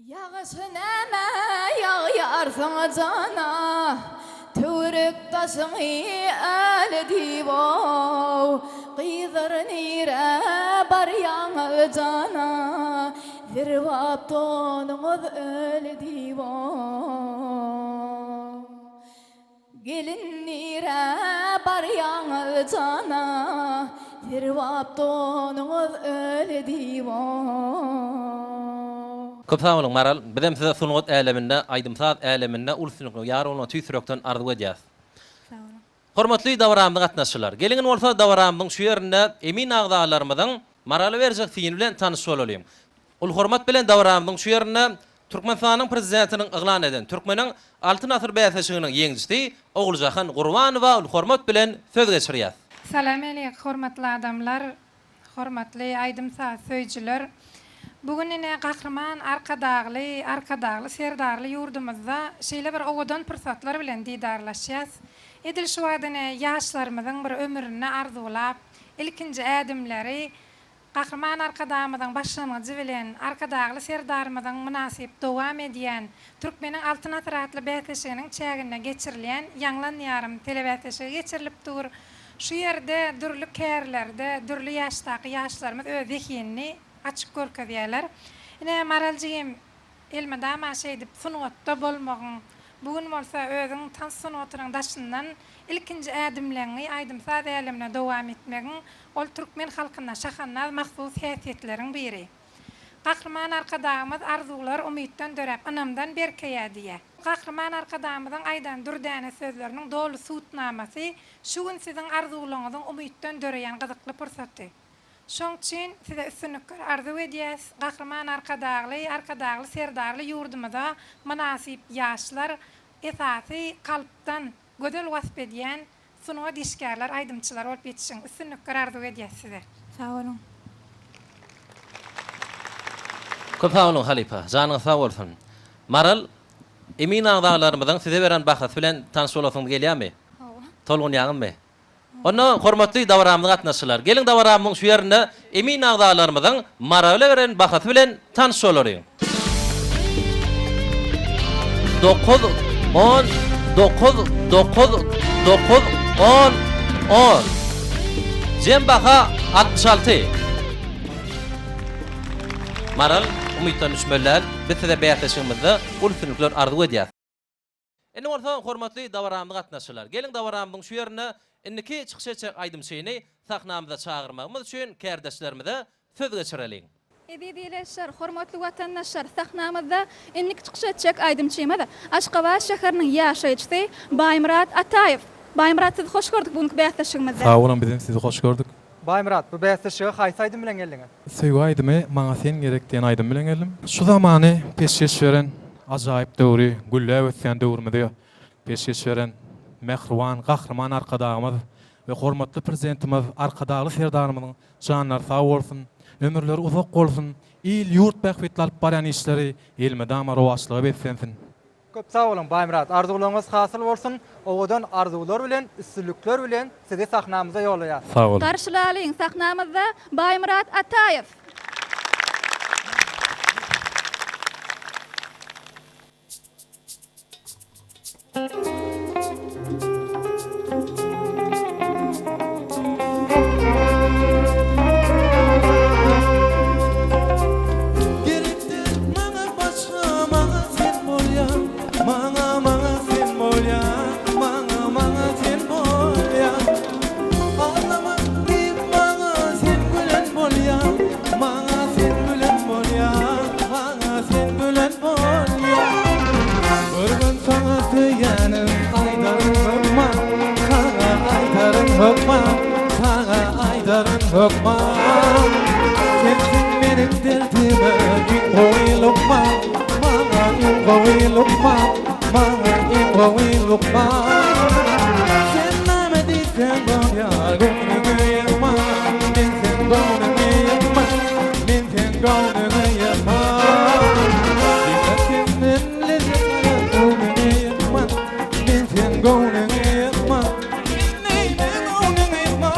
Ýagyş nämä ýagýarsyň jana, Töwerek daşyňy äle diýip-ow. Gyzlar nirä barýaňyz jana, Zerbap donuňyz öli diýip-ow. Gelin nirä barýaňyz jana, Zerbap donuňyz öli diýip-ow. Köp sag boluň Maral, bizem size sungat äleminde, aýdym-saz äleminde uly üstünlikler ýar bolmagyny tüýs ýürekden arzuw edýäs. Sag boluň. Hormatly dabaramyza gatnaşyjylar, geliň indi bolsa dabaramyzyň şu ýerinde emin agzalarymyzyň Marala berjek syny bilen tanyş bolalyň. Uly hormat bilen dabaramyzyň şu ýerinde Türkmenistanyň Prezidentiniň yglan eden Türkmeniň Altyn asyr bäsleşiginiň ýeňijisi Oguljahan Gurbanowa uly hormat bilen söz geçirýäs. Salam äleyk hormatly adamlar, hormatly aýdym-saz söýüjiler! Bu gün ine Gahryman Arkadagly, Arkadagly Serdarly ýurdumyzda şeýle bir owadan pursatlar bilen didarlaşýas. Edil şu wagt ine ýaşlarymyzyň bir ömründe arzuwlap, ilkinji ädimleri Gahryman Arkadagymyzyň başlangyjy bilen Arkadagly Serdarymyzyň mynasyp dowam edýän Türkmeniň Altyn asyry atly bäsleşiginiň çäginde geçirilýän Ýaňlan Diýarym telebäsleşigi geçirilip dur. Şu ýerde dürli kärlerde, dürli ýaşdaky ýaşlarymyz öz zehinini açyk görkezýärler. Ine, Maral jigim, elmydama şeýdip sungatda bolmagyň, bu gün bolsa özüň tans sungatynyň daşyndan ilkinji ädimleňňi aýdym-saz älemine dowam etmegiň ol türkmen halkyna şahandaz mahsus häsiýetleriň biri. Gahryman Arkadagymyz Arzuwlar umytdan döräp, ynamdan berkeýär diýýär. Gahryman Arkadagymyzyň aýdan dürdäne sözleriniň doly subutnamasy şu gün siziň arzuwlaryňyzyň umytdan döreýän gyzykly pursaty. Şoň üçin size üstünlikler arzuw edýäs. Gahryman Arkadagly, Arkadagly Serdarly ýurdumyza mynasyp ýaşlar, esasy kalpdan gözel wasp edýän sungat işgärler, aýdymçylar bolup ýetişiň. Üstünlikler arzuw edýäs size. Sag boluň. Köp sag boluň halypa. Janyňyz sag bolsun. Maral, emin agzalarymyzyň size beren bahasy bilen tanyş bolasyňyz gelýärmi? Hawa. Tolgunýaňyzmy? Onda hormatly dabaramyza gatnaşyjylar, geliň dabaramyzyň şu ýerinde emin agzalarymyzyň Marala beren bahasy bilen tanyş bolalyň. Dokuz, on, dokuz, dokuz, dokuz, on, on. Jem baha 66. Maral, umytdan düşmeli däl. Biz size bäsleşigimizde uly üstünlikler arzuw edýäs. Indi bolsa hormatly dabaramyza gatnaşyjylar, geliň dabaramyzyň şu ýerinde indiki çykyş etjek aýdymçyny sahnamyza çagyrmagymyz üçin kärdeşlerimize söz geçireliň. Eziz ildeşler, hormatly watandaşlar, sahnamyzda indiki çykyş etjek aýdymçymyz Aşgabat şäheriniň ýaşaýjysy Baýmyrat Ataýew. Baýmyrat sizi hoş gördük bu günki bäsleşigimizde. Sag boluň bizem sizi hoş gördük. Baýmyrat, bu bäsleşige haýsy aýdym bilen geldiňiz? Söýgi aýdymy Maňa sen gerek diýen aýdym bilen geldim. Şu zamany peşgeş beren, ajaýyp döwri, gülläp ösýän döwrümizi peşgeş beren mähriban Gahryman Arkadagymyz we hormatly Prezidentimiz Arkadagly Serdarymyzyň janlary sag bolsun, ömürleri uzak bolsun, il-ýurt bähbitli alyp barýan işleri elmydama rowaçlyga beslensin. Köp sag boluň Baýmyrat arzuwlaryňyz hasyl bolsun owadan arzuwlar bilen üstünlikler bilen sizi sahnamyza ýollaýas. Sag boluň. Garşylalyň sahnamyzda Baýmyrat Ataýew. Gerek däl maňa başga maňa sen bolýa Maňa maňa sen bolýa maňa maňa sen bolýa Aldama diýip maňa sen gülen bolýa Maňa sen gülen bolýa maňa sen gülen bolýa Bir gün saňa söýýänim aýdaryn hökman Saňa aýdaryn hökman saňa aýdaryn hökman Sensiň meniň derdime iň gowy lukman Maňa iň gowy lukman maňa iň gowy lukman Sen näme diýseň bolýar göwnüňe ýykma Men seň göwnüňi ýykma men seň göwnüňi ýykma Diňe senden lezzet alan göwnüňi ýykma Men seň göwnüňi ýykma Men göwnüňi ýykma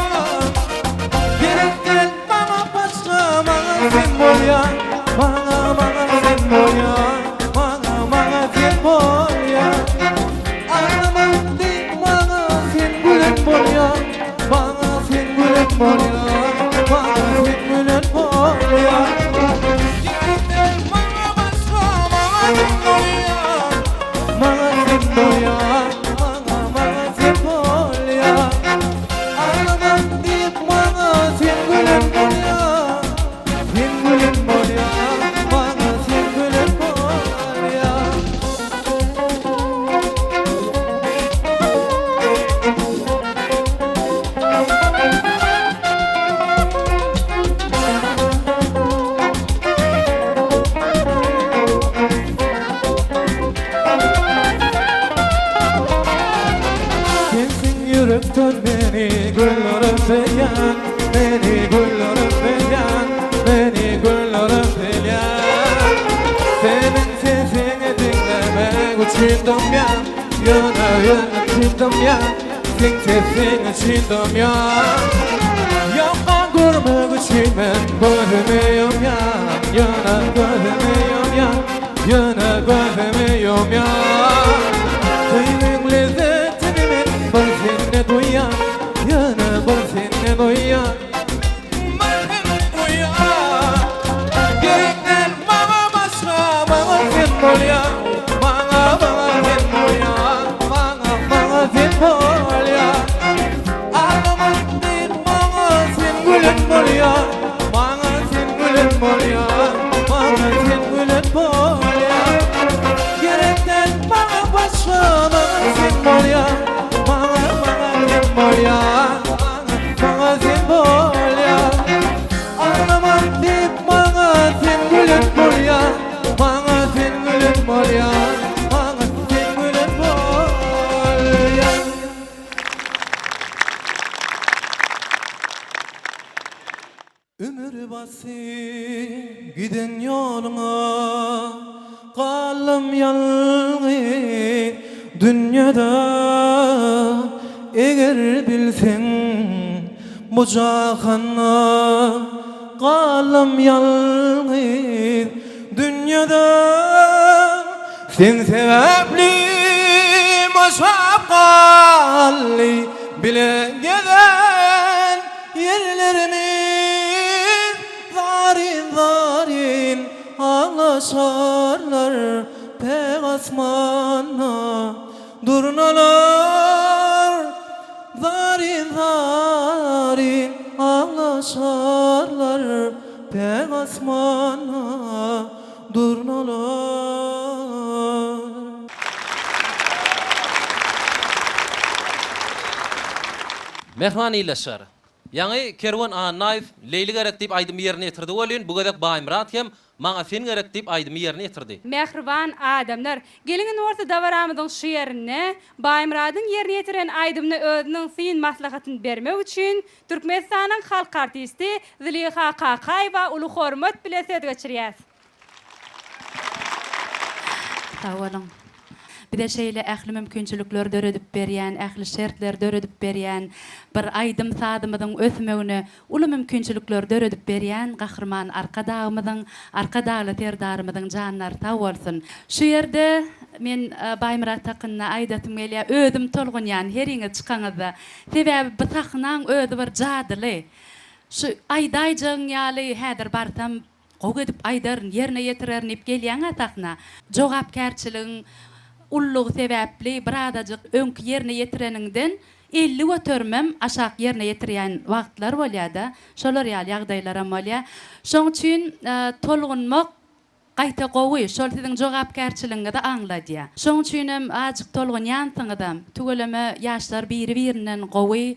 Gerek däl maňa başga maňa sen bolýaň Maňa maňa sen bolýaň Maňa maňa sen bolýaň Aglaman diýip maňa sen gülen bolýaň Maňa sen gülen bolýaň Maňa sen gülen bolýaň Gerek däl maňa başga maňa sen bolýaň Maňa sen bolýaň Maňa maňa sen bolýaň Aglaman diýip maňa sen gülen bolýaň Sen gülen bolýaň Maňa sen gülen bolýaň. Sensiň ýürekden meni güllere söýýän, Meni güllere söýýän, meni güllere söýýän. Seniň sesiňi diňlemek üçin dymýan, Ýöne ýöne üçin dymýan. Seň sesiň üçin dymýan Ýoka görmek üçin men gözümi ýumýan Ýöne gözümi ýumýan Ýöne gözümi ýumýan Söýgiň lezzetini men bir sende duýýan Ýöne bir sende duýýan Bir sende duýýan Gerek däl maňa başga Maňa sen bolýaň Maňa maňa sen bolýaň Maňa maňa sen bolýaň Aglamak diýip maňa sen gülen bolýaň Maňa sen gülen bolýaň Maňa sen gülen bolýaň Gerek däl maňa başga Maňa sen bolýaň Maňa maňa sen bolýaň Maňa maňa sen bolýaň Aglamak diýip maňa sen gülen bolýaň Maňa sen gülen bolýaň Maňa sen gülen bolýaň. Ümür basyp giden ýoluňa Galdym ýalňyz dünýede Eger bilseň bu jahanda Galdym ýalňyz dünýede Sen sebäpli boşap galdy Bile gezen Ýerlerimiz zaryn-zaryn aglaşarlar, Päk asmanda durnalar. Zaryn-zaryn aglaşarlar, Päk asmanda durnalar. Mähriban ildeşler! Ýaňy Kerwen Annaýew Leýli gerek diýip aýdymy ýerine ýetirdi welin, bu gezek Baýmyrat hem Maňa sen gerek diýip aýdymy ýerine ýetirdi. Mähriban adamlar! Geliň indi bolsa dabaramyzyň şu ýerinde Baýmyradyň ýerine ýetiren aýdymyna özüniň syn maslahatyny bermek üçin Türkmenistanyň halk artisti Zylyha Kakaýewa uly hormat bilen söz geçirýäs. Sag boluň. Bize şeýle ähli mümkinçilikleri döredip berýän, ähli şertleri döredip berýän, bir aýdym-sazymyzyň ösmegine uly mümkinçilikleri döredip berýän Gahryman Arkadagymyzyň, Arkadagly Serdarymyzyň janlary sag bolsun. Şu ýerde men Baýmyrat hakynda aýdasym gelýär. Özüm tolgunýan heriňiz çykaňyzda. Sebäbi bu sahnaň özi bir jadyly. Şu aýdaýjagyň ýaly häzir barsam Gowy edip aýdaryn, ýerine ýetirerin diýip gelýäň-ä sahna. Jogapkärçiligiň ululygy sebäpli birazajyk öňki ýerine ýetireniňden 50 göterimem aşak ýerine ýetirýän wagtlar bolýar-da. Şolar ýaly ýagdaýlaram bolýar. Şoň üçin tolgunmak gaýta gowy, şol siziň jogapkärçiligiňizi aňladýar. Şoň üçinem azajyk tolgunýansyňyzam. Tüweleme ýaşlar biri-birinden gowy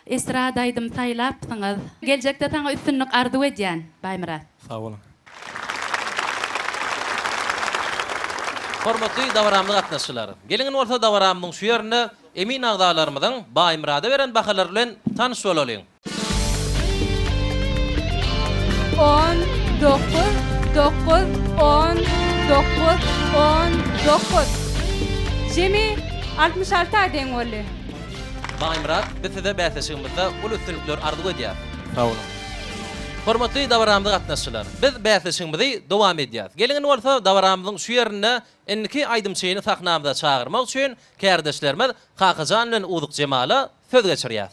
Estrada aýdym saýlapsyňyz. Geljekde saňa üstünlik arzuw edýän, Baýmyrat. Sag boluň. Hormatly dabaramyza gatnaşyjylar! Geliň indi bolsa dabaramyzyň şu ýerinde emin agzalarymyzyň Baýmyrada beren bahalary bilen tanyş bolalyň. On, dokuz, dokuz, on, dokuz, on, dokuz. Jemi 66 a deň boldy. Baýmyrat, biz size bäsleşigimizde uly üstünlikler arzuw edýäris. Sag boluň. Hormatly dabaramyza gatnaşyjylar, biz bäsleşigimizi dowam edýäris. Geliň indi bolsa dabaramyzyň şu ýerinde indiki aýdymçyny sahnamyza çagyrmak üçin kärdeşlerimiz Kakajan bilen Uzuk Jemala söz geçirýäs.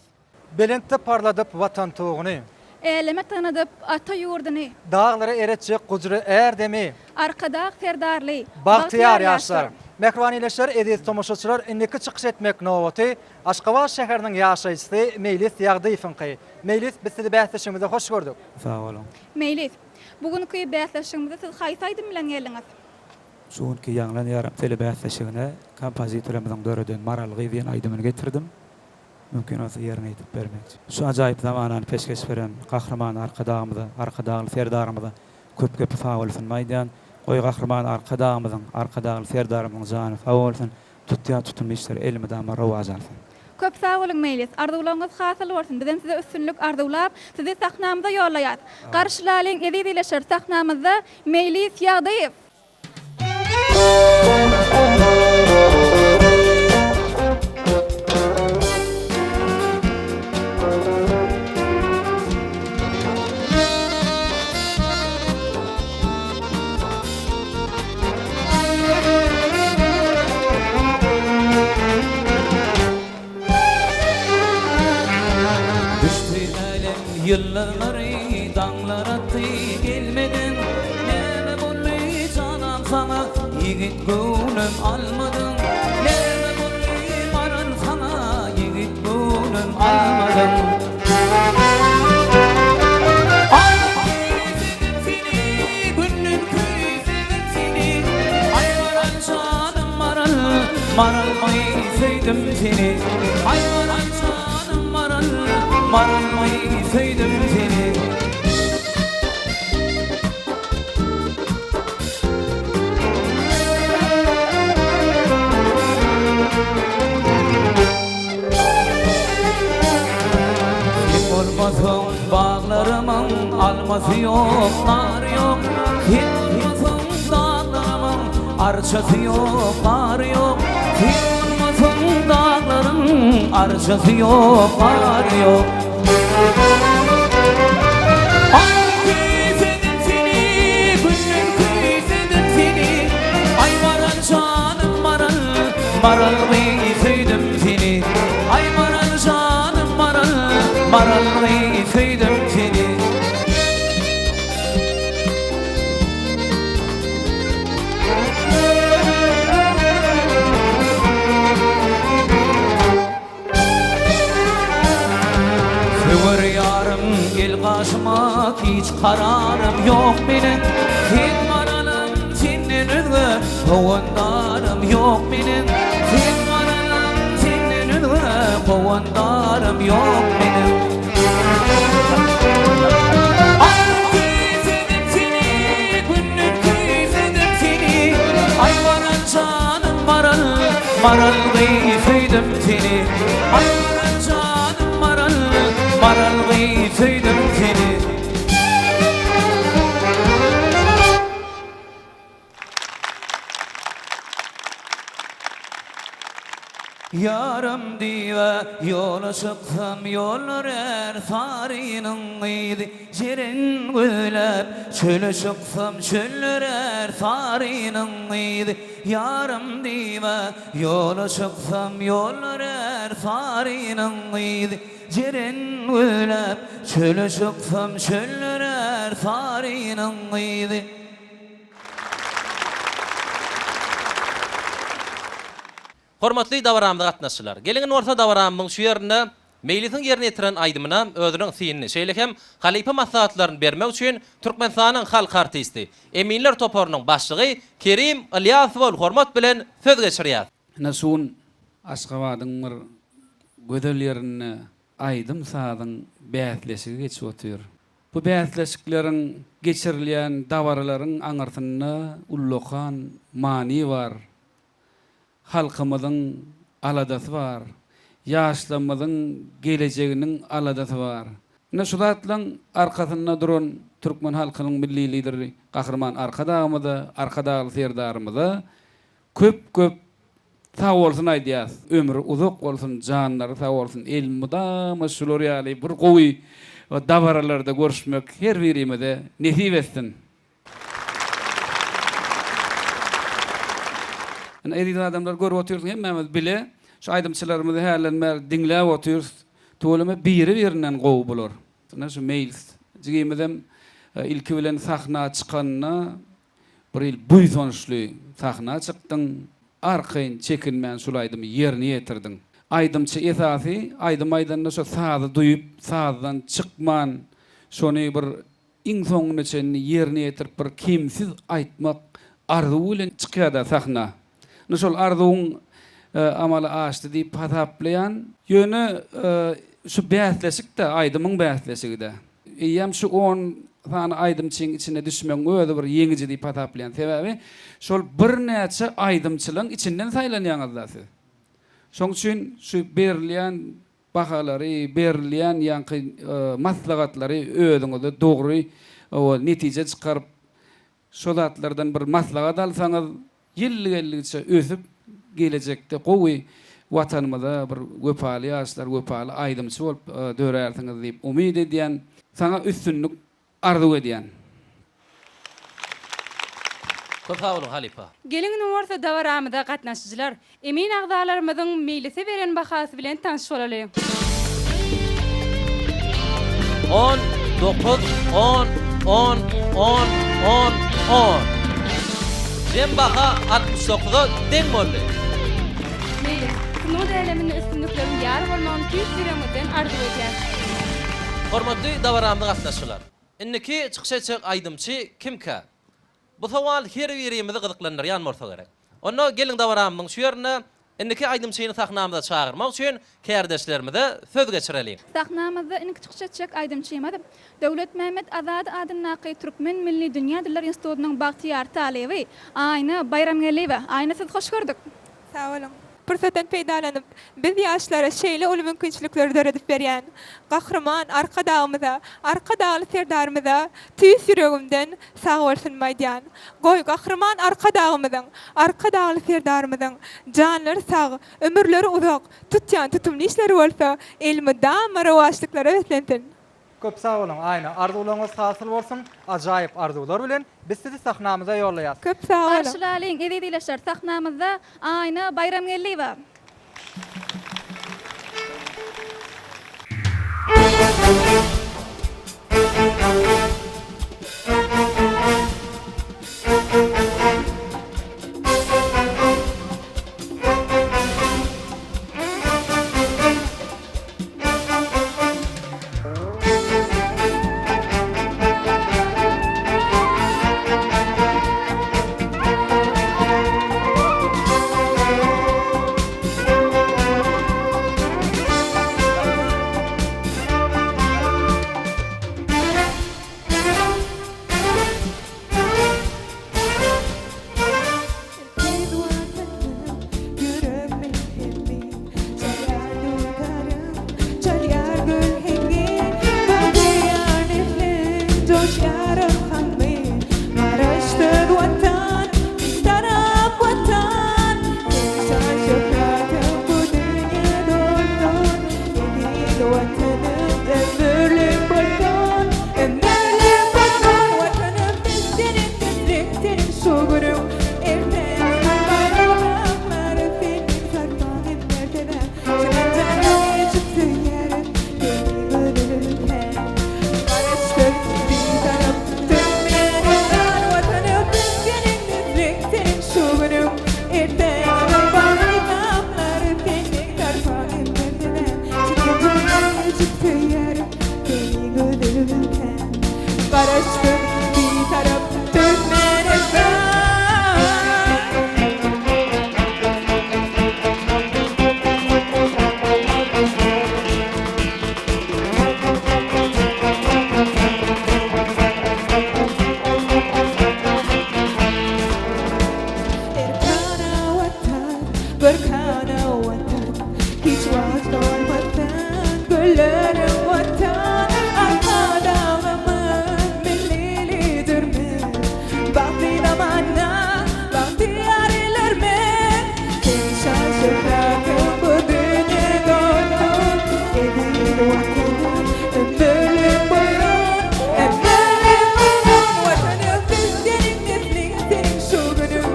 Belentde parladyp Watan tuguny. Äleme tanadyp ata ýurduny. Daglara eretjek gujry ärdemi. Arkadag Serdarly Bagtyýar ýaşlar! Mähriban ildeşler, eziz tomaşaçylar, indiki çykyş etmek nobaty Aşgabat şäheriniň ýaşaýjysy Meýlis Ýagdyýewiňki. Meýlis, biz sizi bäsleşigimizde hoş gördük. Sag boluň. Meýlis, bu günki bäsleşigimize siz haýsy aýdym bilen geldiňiz? Şu günki Ýaňlan ýarym telebäsleşigine kompozitorymyzyň döreden Maral gyz diýen aýdymyny getirdim. Mümkin bolsa ýerine ýetirip bermekçi. Şu ajaýyp zamanany peşgeş beren Gahryman Arkadagymyza, Arkadagly Serdarymyza köp köp sagbolsunymy aýdýan. Goý Gahryman Arkadagymyzyň, Arkadagly Serdarymyzyň jany sag bolsun, tutýan tutumly işleri elmydama rowaç alsyn. Köp sag boluň Meýlis, arzuwlaryňyz hasyl bolsun, bizem size üstünlik arzuwlap, sizi sahnamyza ýollaýas. Garşylalyň eziz ildeşler sahnamyzda Meýlis Ýagdyýew! Ýyldyzlary daňlar atdy gelmediň Näme boldy janan saňa ýigit göwnüm almadyň Näme boldy maral saňa ýigit göwnüm almadyň Aý küýsedim seni günden küýsedim seni Aý maral janym maral maral aý söýdüm seni Aý maral janym maral maral aý söýdüm seni. Sen bolmasaň baglarymyň almasy ýok, nary ýok. Sen bolmasaň daglarymyň arçasy ýok, gary ýok. Sen bolmasaň daglaryň arçasy ýok, gary ýok. Aý küýsedim seni, günden küýsedim seni. Aý maral janym maral, maral gyz söýdüm seni. Aý maral janym maral, maral gyz söýdüm seni. Söwer ýarym gel gaşyma hiç kararym ýok meniň Sen maralym senden özge howandarym ýok meniň Sen maralym senden özge howandarym ýok meniň Aý küýsedim seni günden küýsedim seni Aý maral janym maral Maral gyz söýdüm seni Aý maral janym maral Maral gyz söýdüm seni. Ýarym diýbe ýola çyksam ýollar är sarynyň gyzy Jeren gözläp çöle çyksam çöller är sarynyň gyzy Ýarym diýme, ýola çyksam ýollar är sarynyň yzy, Jeren gözläp, çöle çyksam çöller är sarynyň yzy. Hormatly dabaramyza gatnaşyjylar! Geliň indi bolsa dabaramyzyň şu ýerinde Meýlisiň ýerine ýetiren aýdymyna özüniň synyny, şeýle hem halypa maslahatlaryny bermek üçin Türkmenistanyň halk artisti, eminler toparynyň başlygy Kerim Ylýasowa hormat bilen söz geçirýäs. Ine şu gün Aşgabadyň bir gözel ýerinde aýdym-sazyň bäsleşigi geçip otyr. Bu bäsleşikleriň geçirilýän dabaralaryň aňyrsynda ullakan many bar. Halkymyzyň aladasy bar. Ýaşlarymyzyň gelejeginiň aladasy bar. Ine şu zatlaň arkasynda duran türkmen halkynyň Milli Lideri Gahryman Arkadagymyza, Arkadagly Serdarymyza köp-köp sag bolsun aýdýas. Ömri uzak bolsun, janlary sag bolsun, elmydama şular ýaly bir gowy dabaralarda görüşmek her birimize nesip etsin. Ine eziz adamlar görüp otyrsyň hemmämiz bile şu aýdymçylarymyzy hälden bäri diňläp otyrys tüweleme biri birinden gowy bular. Ine şu Meýlis jigimizem ilki bilen sahna çykanda bir hili buýsançly sahna çykdyň arkaýyn çekinmän şul aýdymy ýerine ýetirdiň. Aýdymçy esasy aýdym aýdanda şo sazy duýup sazdan çykman şony bir Iň soňuna çenli ýerine ýetirip bir kemsiz aýtmak arzuwy bilen çykýada sahna. Indi şol arzuwyň amala aşdy diýip hasaplaýan. Ýöne şu bäsleşik-de aýdymyň bäsleşigi-de. Eýýäm şu on sany aýdymçyň içine düşmegiň özi bir ýeňiji diýip hasaplaýan. Sebäbi şol birnäçe aýdymçylaň içinden saýlanýaňyz-da siz. Şoň üçin şu berilýän Bahalary, berilýän ýaňky maslahatlary özüňize dogry netije çykaryp, şo zatlardan bir maslahat alsaňyz, ýyl geldigiçe ösüp, gelejekde gowy Watanymyza bir wepaly ýaşlar, wepaly aýdymçy bolup dörärsiňiz diýip umyt edýän. Saňa üstünlik Arzuw edýän. Köp sag boluň halypa. Geliň indi bolsa dabaramyza gatnaşyjylar, emin agzalarymyzyň meýlise beren bahasy bilen tanyş bolalyň. On, dokuz, on, on, on, on, on. Jem baha 69-a deň boldy. Meýlis, sungat äleminde üstünlikleriň ýar bolmagyny tüýs ýüregimizden arzuw edýäs. Hormatly dabaramyza gatnaşyjylar! Indiki çykyş etjek aýdymçy kimkä? Bu sowal her birimizi gyzyklandyrýan bolsa gerek. Onda geliň dabaramyzyň şu ýerinde indiki aýdymçyny sahnamyza çagyrmak üçin kärdeşlerimize söz geçireliň. Sahnamyzda indiki çykyş etjek aýdymçymyz Döwletmämmet Azady adyndaky Türkmen milli dünýä dilleri institutynyň bagtyýar talyby Aýna Baýramgeldiýewa. Aýna sizi hoş gördük. Sag boluň. Pursatdan peýdalanyp, biz ýaşlara şeýle uly mümkinçilikleri döredip berýän Gahryman Arkadagymyza, Arkadagly Serdarymyza tüýs ýüregimden sag bolsunymy aýdýan. Goý, Gahryman Arkadagymyzyň, Arkadagly Serdarymyzyň janlary sag, ömürleri uzak, tutýan tutumly işleri bolsa elmydama rowaçlyklara beslensin! Köp sag boluň Aýna, arzuwlaryňyz hasyl bolsun, ajaýyp arzuwlar bilen biz sizi sahnamyza ýollaýas. Köp sag boluň. Garşylalyň eziz ildeşler sahnamyzda Aýna Baýramgeldiýewa. Eziz Watanym, ýürek melhemim, Çalýar dutarym, çalýar gül heňi. Bagtyýar nesliň joşýar ylhamy, Garaşsyz Watan, Bitarap Watan. Seň şan-şöhratyň bu dünýä dolsun, Eziz Watanym ömürlik bolsun, Ömürlik bolsun Watanym biz seniň nesliň, seniň şu günüň. Garaşsyz, Bitarap Türkmenistan! Erkana Watan, görkana Watan, Hiç wagt solmasyn gülleriň Watan, Arkadagymyz, Milli Liderimiz, Bagtly zamana, bagtyýar illerimiz. Seň şan-şöhratyň bu dünýä dolsun, Eziz Watanym, ömürlik bolsun, ömürlik bolsun Watanym, biz seniň nesliň, seniň şu günüň,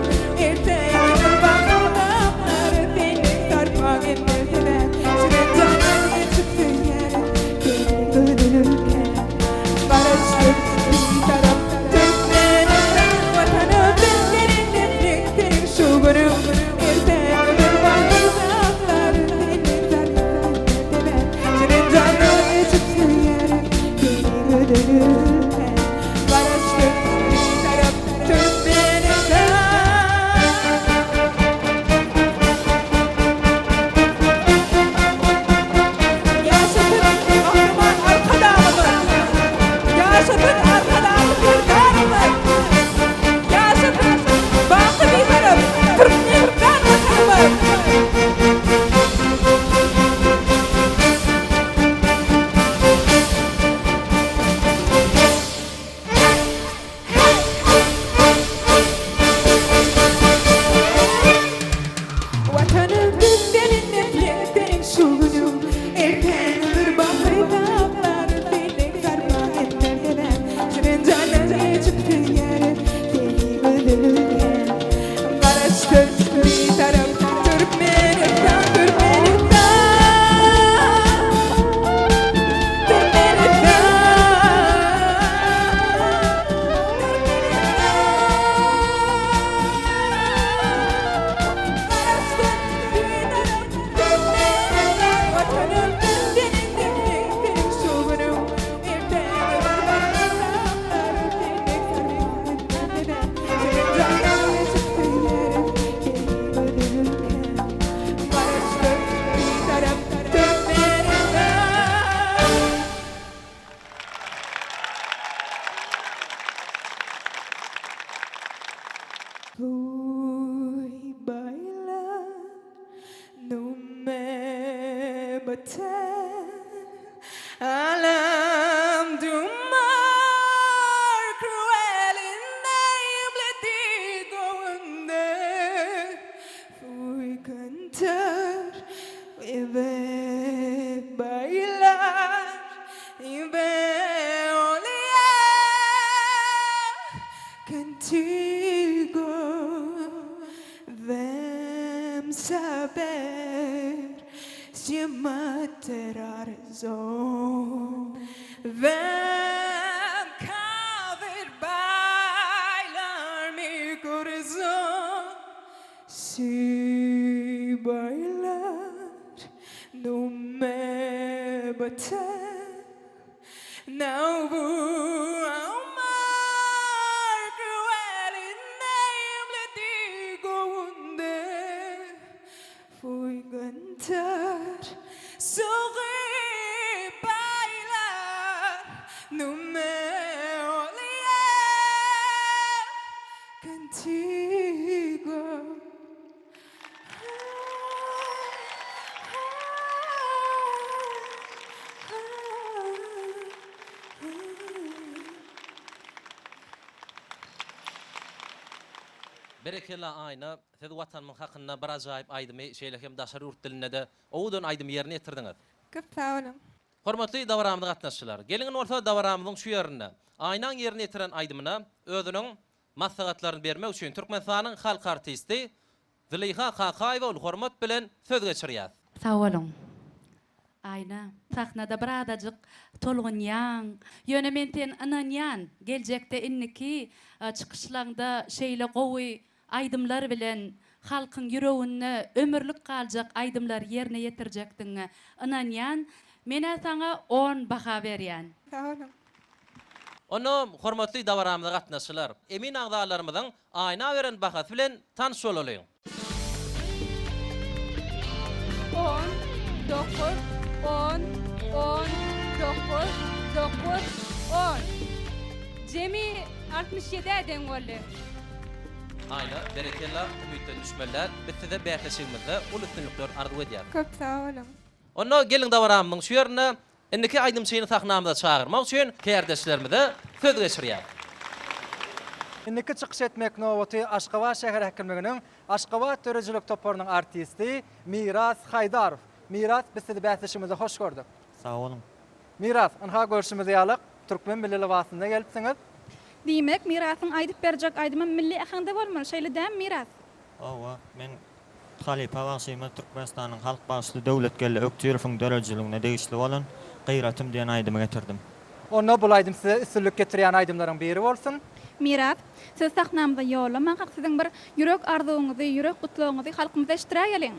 erteňiň bagtly zamanlary seniň sarpaň hem mertebäň, şirin janyň geçip söýýärin seni gözel ülkäm. Garaşsyz, Bitarap Türkmenistan Watanym biz seniň nesliň, seniň şu günüň, erteňiň bagtly zamanlary seniň sarpaň hem mertebäň, şirin janyň geçip söýýärin seni gözel ülkäm. Garaşsyz, Bitarap Türkmenistan. Ýaşasyn Gahryman Arkadagymyz! Ýaşasyn Arkadagly Serdarymyz! Ýaşasyn baky Bitarap Türkmenistan Watanymyz! beter Alem du mar cruel y le digo donde fui cantar y ve bailar y ve olhar contigo Vem saber si me terá razón Vem cá ver bailar mi corazón Si bailar no me bater Não vou ao mar cruel e nem lhe digo onde fui cantar, sorrir, bailar no meu olhar contigo. Berekella Aýna, siz Watanymyň hakynda bir ajaýyp aýdymy, şeýle hem daşary ýurt dilinde-de owadan aýdymy ýerine ýetirdiňiz. Köp sag boluň. Hormatly dabaramyza gatnaşyjylar, geliň indi bolsa dabaramyzyň şu ýerinde Aýnaň ýerine ýetiren aýdymyna özüniň maslahatlaryny bermek üçin Türkmenistanyň halk artisti Zylyha Kakaýewa uly hormat bilen söz geçirýär. Sag boluň. Aýna, sahnada birazajyk tolgunýaň. Ýöne men sen ynanýan, geljekde indiki çykyşlaňda şeýle gowy aýdymlar bilen halkyň ýüreginde ömürlik galjak aýdymlary ýerine ýetirjekdigiňe ynanýan. Men-ä saňa on baha berýän. Sag boluň. Onda hormatly dabaramyza gatnaşyjylar, emin agzalarymyzyň Aýna beren bahasy bilen tanyş bolalyň. On, dokuz, on, on, dokuz, dokuz, on. Jemi altmyş ýedä deň boldy. Aýna, berekella, umytdan düşmeli däl. Biz size bäsleşigimizde uly üstünlikler arzuw edýäris. Köp sag boluň. Onda geliň dabaramyzyň şu ýerinde Indiki aýdymçyny sahnamyza çagyrmak üçin kärdeşlerimize söz geçirýäs. Indiki çykyş etmek nobaty Aşgabat şäher häkimliginiň Aşgabat döredijilik toparynyň artisti Miras Haýdarow. Miras, biz sizi bäsleşigimizde hoş gördük. Sag boluň. Miras, ynha görşümiz ýaly, türkmen milli lybasynda gelipsiňiz. Diýmek, Mirasyň aýdyp berjek aýdymam milli äheňde bolmaly, şeýle dämi, Miras? Hawa, men Halypa bagşymyz Türkmenistanyň halk bagşysy Döwletgeldi Ökdirowyň döredijiligine degişli bolan Gyratym diýen aýdymy getirdim. Onda bul aýdym size üstünlik getirýän aýdymlaryň biri bolsun. Miras, sizi sahnamyza ýollamankak siziň bir ýürek arzuwyňyzy, ýürek gutlagyňyzy halkymyza eşitdiräýeliň.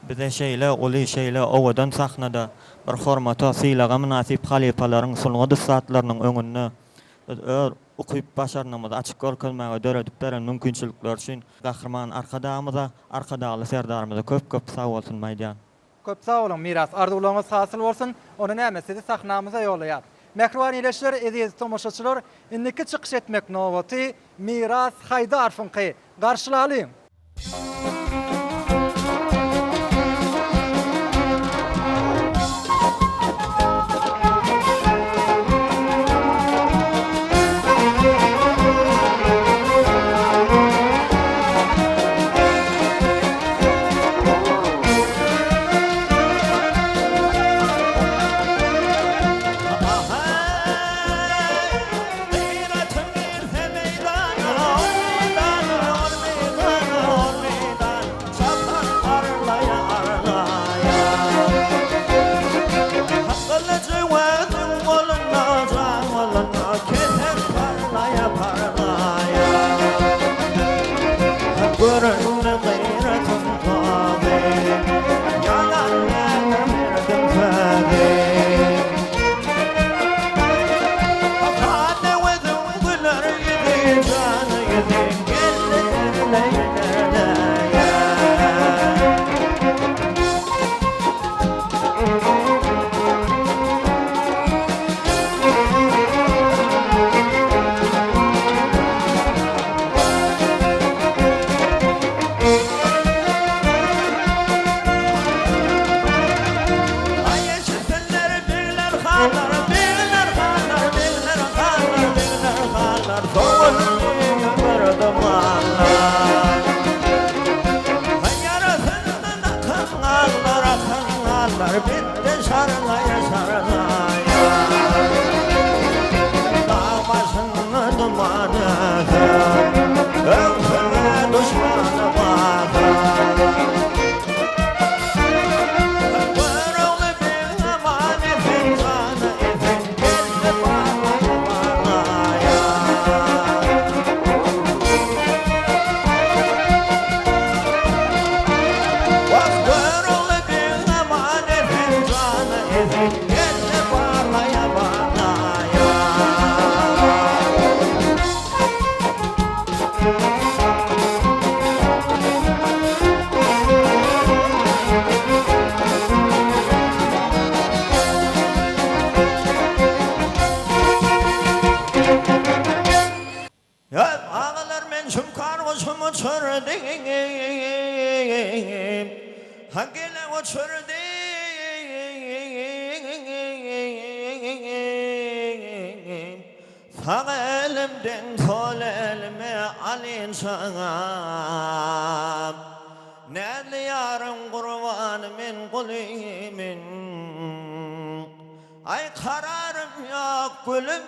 Bize şeýle uly, şeýle owadan sahnada bir hormata, sylaga mynasyp halypalaryň, sungat ussatlarynyň öňünde biz öz ukyp-başarnygymyzy açyk görkezmäge döredip beren mümkinçilikleri üçin Gahryman Arkadagymyza, Arkadagly Serdarymyza köp-köp sag bolsun aýdýan. Köp sag boluň Miras, arzuwlaryňyz hasyl bolsun, onda näme sizi sahnamyza ýollaýas. Mähriban ildeşler, eziz tomaşaçylar, indiki çykyş etmek nobaty Miras Haýdarowyňky. Garşylalyň! aman esen Öwsene duşmany basar Görogly beg aman esen jana esen Geldi parlaýa parlaýa Wah Görogly beg aman esen jana esen Geldi parlaýa parlaýa. Ýa agalar men şunkar guşum uçurdy Ha gele uçurdy Sag elimden sol elime alynçam Näzli ýaryň gurbany men gulymyn Aý kararym ýok gülüm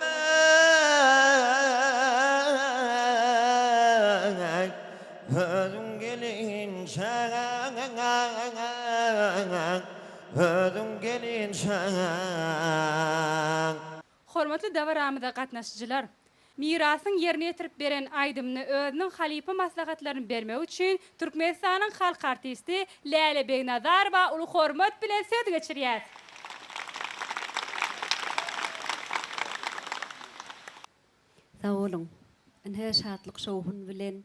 eý Özüň gelinçäň Özüň gelinçäň. Hormatly dabaramyza gatnaşyjylar! Mirasyň ýerine ýetirip beren aýdymyny özüniň halypa maslahatlaryny bermegi üçin Türkmenistanyň halk artisti Läle Begnazarowa uly hormat bilen söz geçirýäs. Sag boluň. Ine şatlyk-şowhun bilen,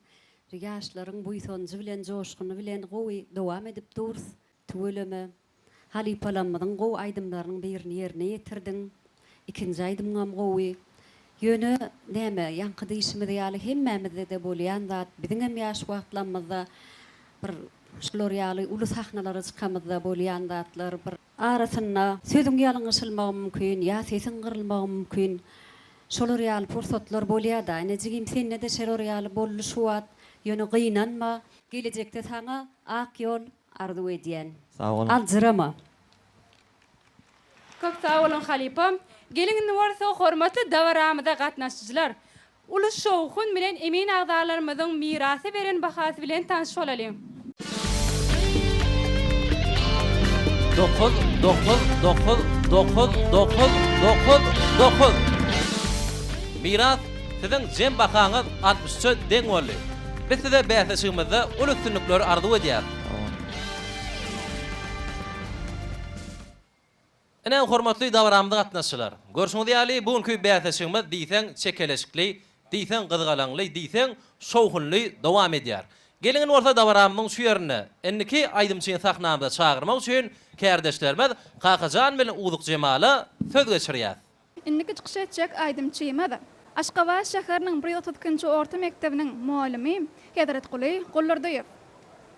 ýaşlaryň buýsanjy bilen, joşguny bilen gowy dowam edip durus. Tüweleme. Halypalarymyzyň gowy aýdymlarynyň birini ýerine ýetirdiň. Ikinji aýdymyňam gowy. Ýöne, näme, ýaňky diýşimiz ýaly hemmämizde-de bolýan zat, biziňem ýaş wagtlamyzda bir şular ýaly uly sahnalara çykamyzda bolýan zatlar, bir arasynda sözüň ýalňyşylmagy mümkin, ýa sesiň gyrylmagy mümkin. Şolar ýaly pursatlar bolýa-da. Ine, jigim, sende-de şolar ýaly boldy şu wagt. Ýöne gynanma. Gelejekde saňa ak ýol Arzuw edýän. Sag boluň. Aljyrama. Köp sag boluň halypa. Geliň indi bolsa hormatly dabaramyza gatnaşyjylar. Uly şowhun bilen emin agzalarymyzyň Mirasa beren bahasy bilen tanyş bolalyň. Dokuz, dokuz, dokuz, dokuz, dokuz, dokuz, dokuz. Miras, siziň jem bahaňyz 63-e deň boldy. Biz size bäsleşigimizde uly üstünlikleri arzuw edýäris. Ine, hormatly dabaramyza gatnaşyjylar! Görşüňiz ýaly, bu günki bäsleşigimiz diýseň çekeleşikli, diýseň gyzgalaňly, diýseň şowhunly dowam edýär. Geliň indi bolsa dabaramyzyň şu ýerinde indiki aýdymçyny sahnamyza çagyrmak üçin kärdeşlerimiz Kakajan bilen Uzukjemala söz geçirýäs. Indiki çykyş etjek aýdymçymyz, Aşgabat şäheriniň 132-nji orta mekdebiniň mugallymy Hezretguly Guldurdyýew.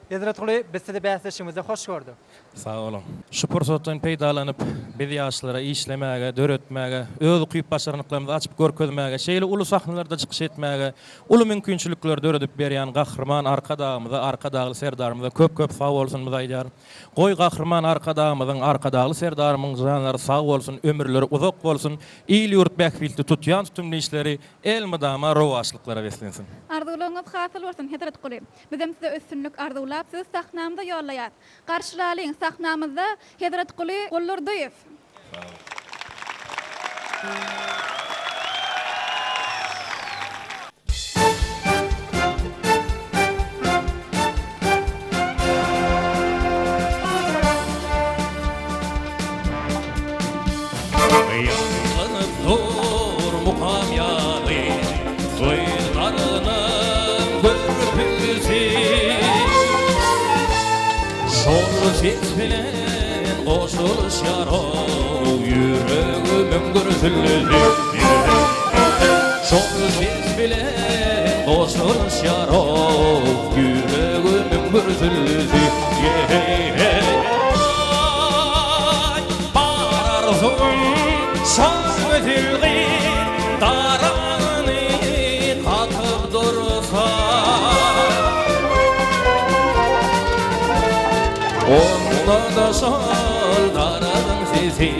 Hezretguly, biz sizi bäsleşigimizde hoş gördük. Sag boluň. Şu pursatdan peýdalanyp, biz ýaşlara işlemäge, döretmäge, öz ukyp-başarnyklarymyzy açyp görkezmäge, şeýle uly sahnalarda çykyş etmäge uly mümkinçilikleri döredip berýän Gahryman Arkadagymyza, Arkadagly Serdarymyza köp-köp sag bolsunymyzy aýdýaryn. Goý Gahryman Arkadagymyzyň, Arkadagly Serdarymyň janlary sag bolsun, ömürleri uzak bolsun, il-ýurt bähbitli tutýan tutumly işleri elmydama rowaçlyklara beslensin. Arzuwlaryňyz hasyl bolsun Hezretguly. Bizem size üstünlik arzuwlap sizi sahnamyza ýollaýas. Garşylalyň sahnamyzda Hezretguly Guldurdyýew. Sag boluň. Ýaňlanyp dur mukam ýaly Gyzlarynyň gürpüldisi. Şol ses bilen goşulyşýar-ow Ýüregimiň gürsüldisi. Şol ses bilen goşulyşýar-ow Ýüregimiň gürsüldisi. Ýe-heý-heý. Aý, bar arzuwym şol gözel gyz Daragyny kakyp dursa. Onda-da şol daragyň sesi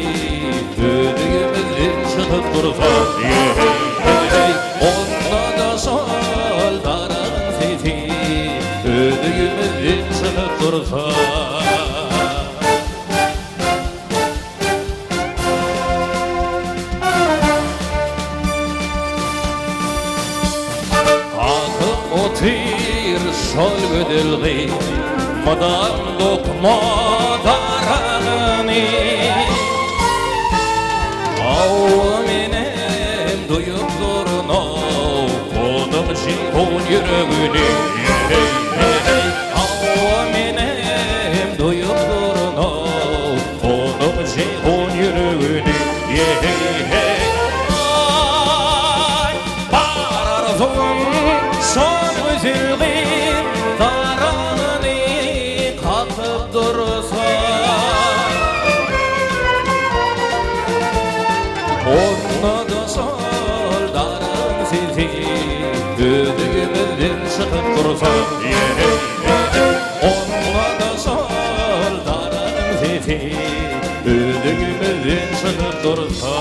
Öýümizden çykyp dursa. Ýe-heý-heý. dursa. Kakyp otyr şol gözel gyz, Mydam dokma daragyny. Hawa menem duýup durun-ow, Onuň jeýhun ýüregini. Heý-heý, hawa menem duýup durun-ow, Onuň jeýhun ýüregini. Ýe-heý-heý, aý, bar arzuwym şol gözel gyz, Daragyny kakyp dursa. Onda-da şol daryň sesi Öýümizden çykyp dursa. Ýe-heý-heý, onda-da şol daryň sesi Öýümizden çykyp dursa.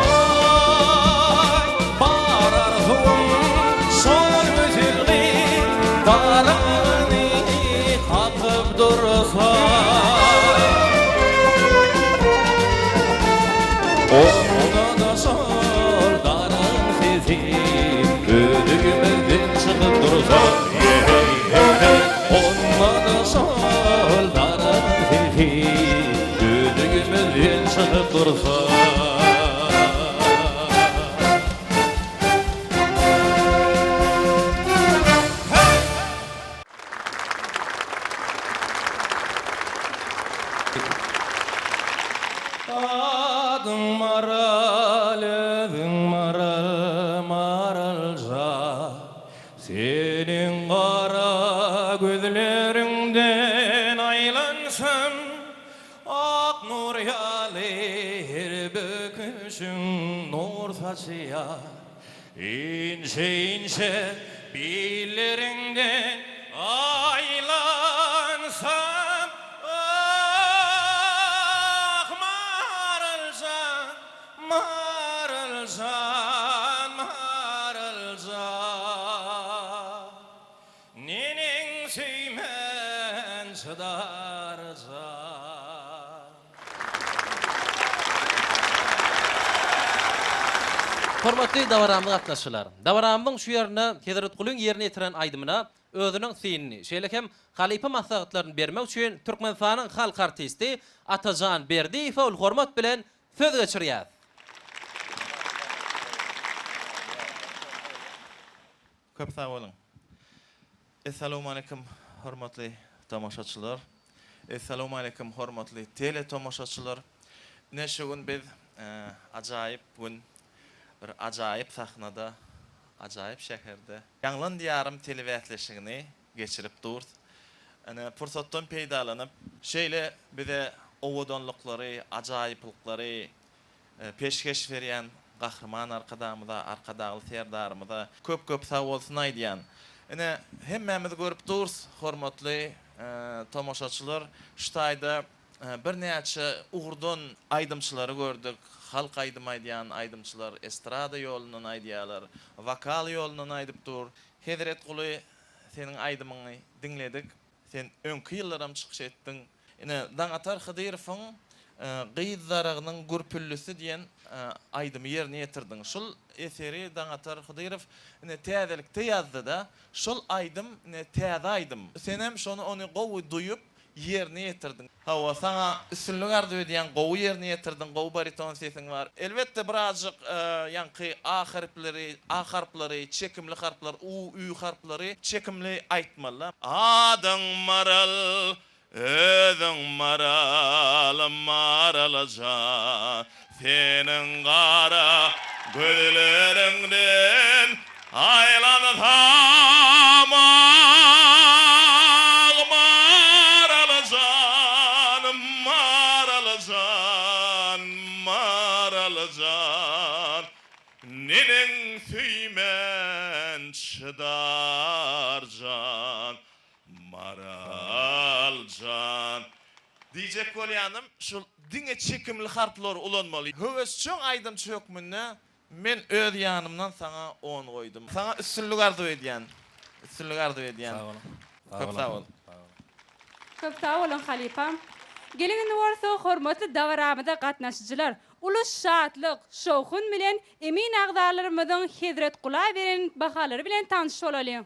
Aý, bar arzuwym şol gözel gyz, Daragyny kakyp dursa. Onda-da şol daryň sesi Öýümizden çykyp dursa, ýe-heý-heý-heý. Onda-da şol daryň sesi Öýümizden çykyp dursa. Adyň Maral, özüň Maral, Maraljan. Seniň gara gözleriňden aýlansam, Ak nur ýaly her böküşiň nur saçýar. Inçe-inçe billeriňden aýlansam, Ah, Maral jan, Maral jan, Maral jan, Neneň söýmän çydar jan. Hormatly dabaramyza gatnaşyjylar! Dabaramyzyň şu ýerinde Hezretgulyň ýerine ýetiren aýdymyna özüniň synyny, şeýle hem halypa maslahatlaryny bermek üçin Türkmenistanyň halk artisti Atajan Berdiýewe uly hormat bilen söz geçirýäs. Köp sag boluň. Essalawmaleýkim hormatly tomaşaçylar. Essalawmaleýkim hormatly tele tomaşaçylar. Ine şu gün biz ajaýyp gün bir ajaýyp sahnada ajaýyp şäherde Ýaňlan diýarym telebäsleşigini geçirip durs. Ine pursatdan peýdalanyp şeýle bize owadanlyklary ajaýyplyklary peşgeş berýän Gahryman Arkadagymyza, Arkadagly Serdarymyza köp-köp sag bolsun aýdýan. Ine, hemmämiz görüp durus, hormatly tomaşaçylar, şu taýda birnäçe ugurdan aýdymçylary gördük. Halk aýdym aýdýan aýdymçylar estrada ýolundan aýdýarlar, wokal ýolundan aýdyp dur. Hezretguly, seniň aýdymyňy diňledik. Sen öňki ýyllaram çykyş etdiň. Ine, Daňatar Hydyrowyň Gyz daragynyň gürpüldisi diýen aýdymy ýerine ýetirdiň. Şul eseri Daňatar Hydyrow ine täzelikde ýazdy-da. Şol aýdym ine täze aýdym. Senem şony ony gowy duýup ýerine ýetirdiň. Hawa, saňa üstünlik arzuw edýän, gowy ýerine ýetirdiň, gowy bariton sesiň bar. Elbetde birazjyk ýaňky a harpleri, a harplary, çekimli harplar, u, ü harplary çekimli aýtmaly. Adyň Maral, özüň Maral, Maraljan. Seniň gara gözleriňden aýlansam ah Maral jan, Maral jan, Maral. Diýjek bolýanym şul diňe çekimli harplary ulanmaly. Höwesjeň aýdymçy hökmünde men öz ýanymdan saňa on goýdum. Saňa üstünlik arzuw edýän. Üstünlik arzuw edýän. Sag boluň. Köp sag bol. Köp sag boluň halypa. Geliň indi bolsa hormatly dabaramyza gatnaşyjylar uly şatlyk, şowhun bilen emin agzalarymyzyň Hezretgula beren bahalary bilen tanyş bolalyň.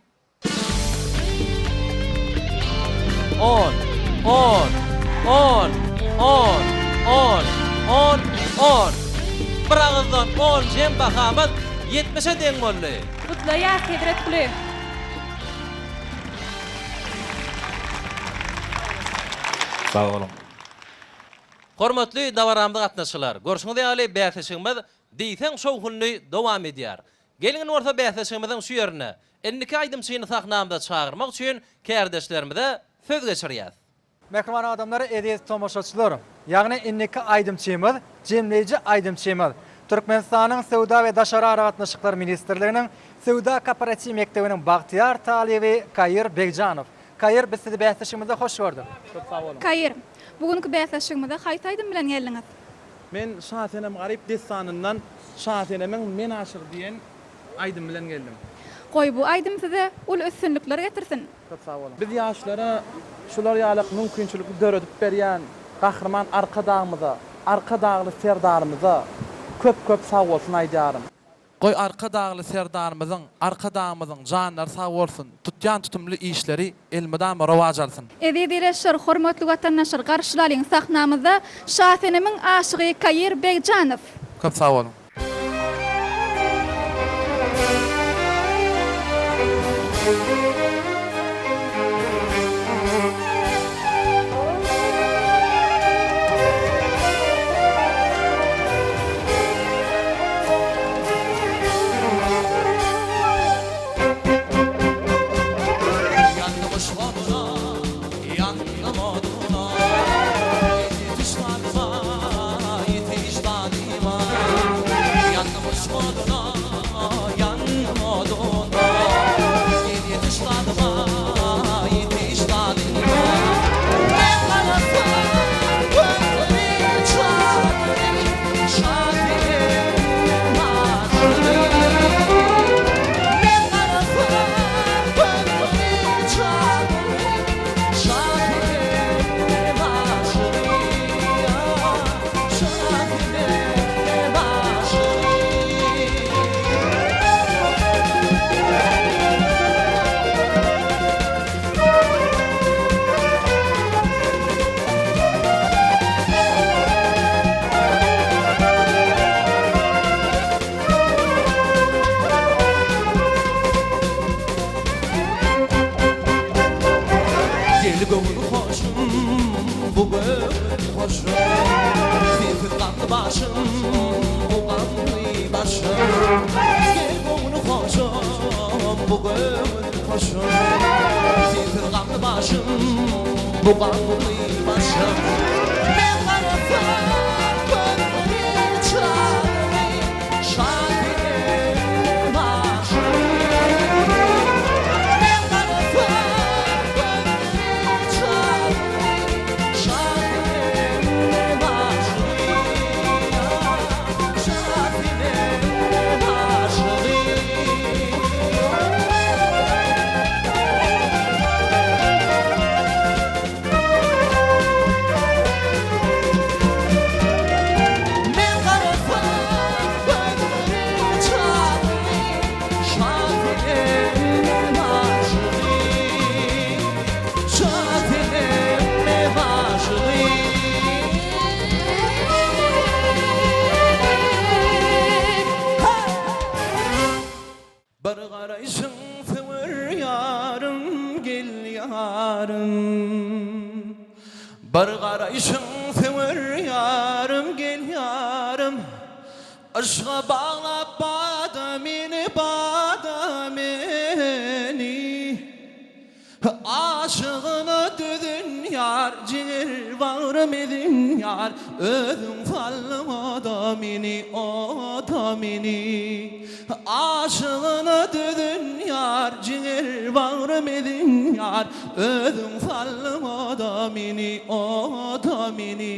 On, on, on, on, on, on, on. Bir agyzdan on jem bahamyz ýetmişe deň boldy. Gutlaýas Hezretguly. Sag boluň. Hormatly dabaramyza gatnaşyjylar, görşüňiz ýaly bäsleşigimiz diýseň şowhunly dowam edýär. Geliň indi bolsa bäsleşigimiziň şu ýerine indiki aýdymçyny sahnamyza çagyrmak üçin kärdeşlerimize söz geçirýäs. Mähriban adamlar, eziz tomaşaçylar! Ýagny indiki aýdymçymyz, jemleýji aýdymçymyz, Türkmenistanyň Söwda we daşary aragatnaşyklar ministrliginiň Söwda kooperatiw mekdebiniň bagtyýar talyby Kair Begjanow. Kair, biz sizi bäsleşigimizde hoş gördük. Köp sag boluň. Kair, bu günki bäsleşigimize haýsy aýdym bilen geldiňiz? Men Şasenem-Garyp dessanyndan Şasenemiň men aşygy diýen aýdym bilen geldim. Goý bu aýdym size uly üstünlikler getirsin. Köp sag boluň. Biz ýaşlara şular ýalak mümkinçilikli döredip berýän Gahryman Arkadagymyza, Arkadagly Serdarymyza köp köp sagbolsun aýdýaryn. Goý Arkadagly Serdarymyzyň, Arkadagymyzyň janlary sag bolsun, tutýan tutumly işleri elmydama rowaç alsyn. Eziz ildeşler, hormatly watandaşlar garşylalyň sahnamyzda Şasenemiň aşygy Kair Begjanow. Köp sag boluň. Ýandym yşgyna, ýandym oduna, Ýetiş dadyma, ýetiş dadyma. Ýandym yşgyna, ýandym oduna, Ýetiş dadyma, ýetiş dadyma. Men garasam gözleri çadyry, Gel göwün hoşum, bu göwün hoşum, Sensiz gamly başym, bu gamly başym. Gel göwün hoşum, bu göwün hoşum, Sensiz gamly başym, bu gamly başym. Men garasam gözleri çaryny, Şasenem aşygy. Men garasam gözleri çaryny, Şasenem aşygy. Şasenem aşygy. Men garasam gözleri çaryny, Şasenem aşygy, Şasenem aşygy. Bir garaýşyň söwer ýarym gel ýarym Bir garaýşyň söwer ýarym gel ýarym Yşga baglap bada meni bada meni. Aşygyna düzün ýar, Jiger bagrym ezin ýar, Özüň saldyň oda meni, oda meni. Aşygyna düzün ýar, Jiger bagrym ezin ýar, Özüň saldyň oda meni, oda meni.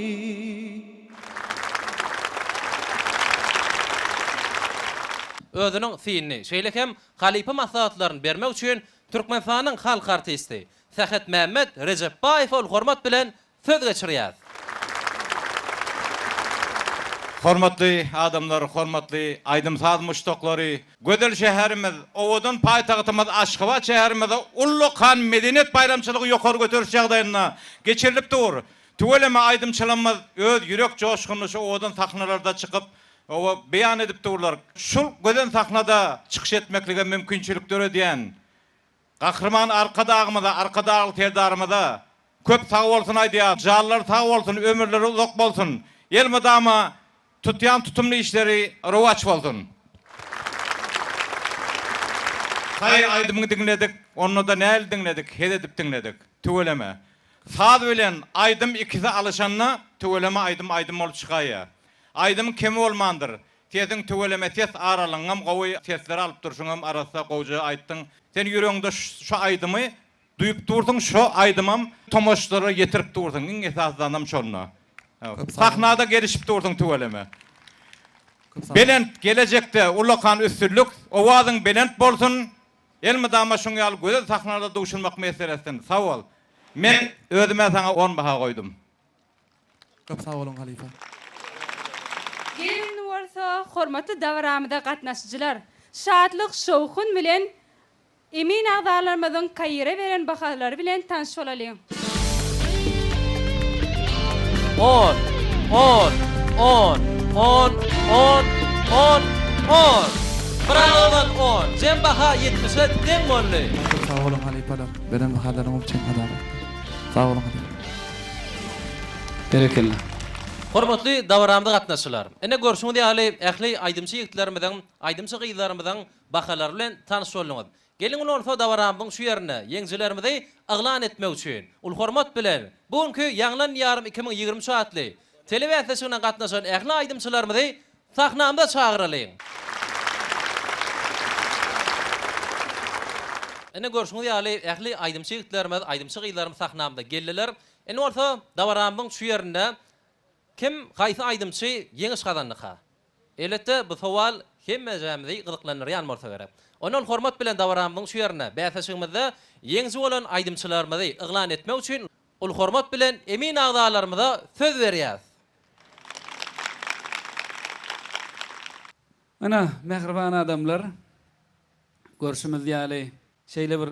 Özüniň synyny, şeýle hem halypa maslahatlaryny bermek üçin Türkmenistanyň halk artisti Sähetmämmet Rejepbaýewe uly hormat bilen söz geçirýäs. Hormatly adamlar, hormatly aýdym-saz muşdaklary! Gözel şäherimiz, owadan paýtagtymyz Aşgabat şäherimizde ullakan medeniýet baýramçylygy ýokary göteriş ýagdaýynda geçirilip dur. Tüweleme aýdymçylarymyz öz ýürek joşgunyny şu owadan sahnalarda çykyp, oba beýan edip durlar. Şul gözel sahnada çykyş etmeklige mümkinçilik döredýän Gahryman Arkadagymyza, Arkadagly Serdarymyza köp sagbolsun aýdýarys. Janlary sag bolsun, ömürleri uzak bolsun. Elmydama tutýan tutumly işleri rowaç bolsun. Haý aýdymyňy diňledik, onda-da näli diňledik, hez edip diňledik. Tüweleme. Saz bilen aýdym ikisi alyşanda tüweleme aýdym aýdym bolup çykaýýar. Aýdymyň kemi bolmandyr. Sesiň tüweleme ses aralygyňam gowy sesleri alyp durşuňam arassa gowja aýtdyň. Sen ýüregiňde şu aýdymy duýup dursuň şo aýdymam tomaşaçylara ýetirip dursuň iň esasy zadam şonda. Sahnada gelişip dursuň tüweleme. Belent gelejekde ullakan üstünlik owazyň belent bolsun elmydama şuň ýaly gözel sahnalarda duşurmak miýesser etsin. Sag bol. Men özümä saňa on baha goýdum. Köp sag boluň halypa. Geliň indi bolsa hormatly dabaramyza gatnaşyjylar şatlyk şowhun bilen emin agzalarymyzyň Kaire beren bahalary bilen tanyş bolalyň. On, on, on, on, on, on, on. Brawodan on. Jem baha ýetmişe deň boldy. Köp sag boluň halypalar. Beren bahalaryňyz üçin adalatly. Sag boluň halypa. Berekella. Hormatly dabaramyza gatnaşyjylar! Ine görşüňiz ýaly ähli aýdymçy ýigitlerimiziň, aýdymçy gyzlarymyzyň bahalary bilen tanyş bolduňyz. Geliň bolsa dabaramyzyň şu ýerinde ýeňijilerimizi yglan etmek üçin uly hormat bilen bu günki Ýaňlan Diýarym 2023 atly telebäsleşigine gatnaşan ähli aýdymçylarymyzy Sahnamyza çagyralyň. Ine görşüňiz ýaly ähli aýdymçy ýigitlerimiz, aýdymçy gyzlarymyz sahnamyza geldiler. Indi bolsa dabaramyzyň şu ýerinde kim, haýsy aýdymçy ýeňiş gazandyka? Elbetde bu sowal hemmejämizi gyzyklandyrýan bolsa gerek. Ondan hormat bilen dabaramyzyň şu ýerinde bäsleşigimizde ýeňiji bolan aýdymçylarymyzy yglan etmek üçin uly hormat bilen emin agzalarymyza söz berýäs. Ynha, mähriban adamlar, görşümiz ýaly, şeýle bir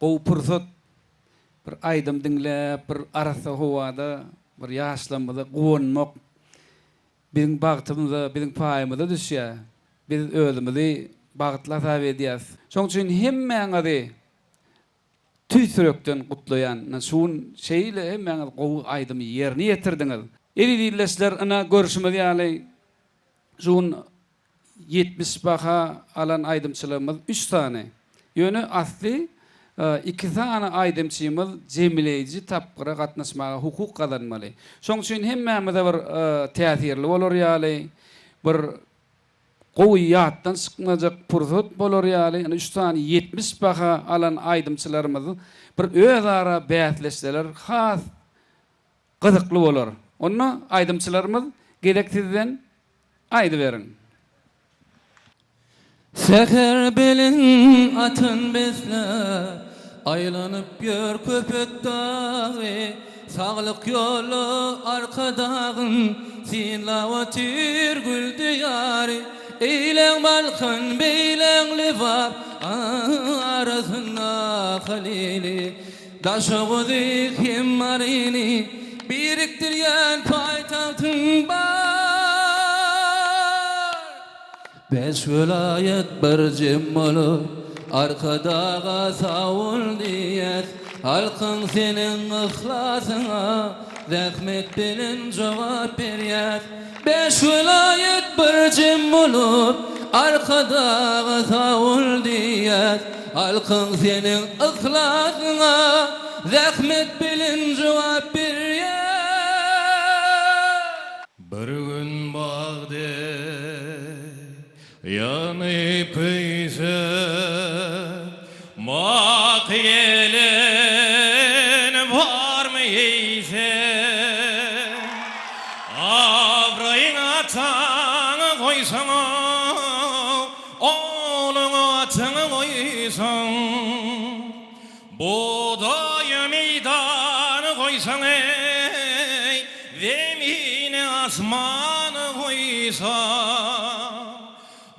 gowy pursat, bir aýdym diňläp, bir arassa howada bir ýaşlarymyza guwanmak biziň bagtymyza, biziň paýymyza düşýär. Biz özümizi bagtly hasap edýäris. Şonuň üçin hemmäňizi Tüýs ýürekden gutlaýan. Ynha şu gün şeýle hemmäňiz gowy aýdymy ýerine ýetirdiňiz. Eziz ildeşler ynha görşümiz ýaly şu gün 70 baha alan aýdymçylarymyz üç sany. Ýöne asly iki sany aýdymçymyz jemleýji tapgyra gatnaşmaga hukuk gazanmaly. Şoň üçin hemmämize bir täsirli bolar ýaly bir Gowy ýatdan çykmajak pursat bolar ýaly ine üç sany 70 baha alan aýdymçylarymyz bir özara bäsleşseler has gyzykly bolar. Onda aýdymçylarymyz gezek sizden aýdyberiň. Säher bilen atyn besläp, Aýlanyp ýör Köpetdagy. Saglyk ýoly Arkadagyn, Synlap otyr gül diýary. Eýläň Balkan, beýläň Lebap, Arasynda Halyly. Daşoguzy hem Maryny, Birikdirýän paýtagtyň bar. Bäş welaýat bir jem bolup, Arkadaga sag bol diýýäs. Halkyň seniň yhlasyňa zähmet bilen jogap berýäs. Bäş welaýat bir jem bolup, Arkadaga sag bol diýýäs. Halkyň seniň yhlasyňa zähmet bilen jogap berýär. Bir gün bag deý ýanyp köýse, Baky gelen barmy eýse? Abraýyň ataňa goýsaň, Ogluň atyňy goýsaň, Bugdaýy meýdany goýsaň, eý, Zemini asmany goýsaň,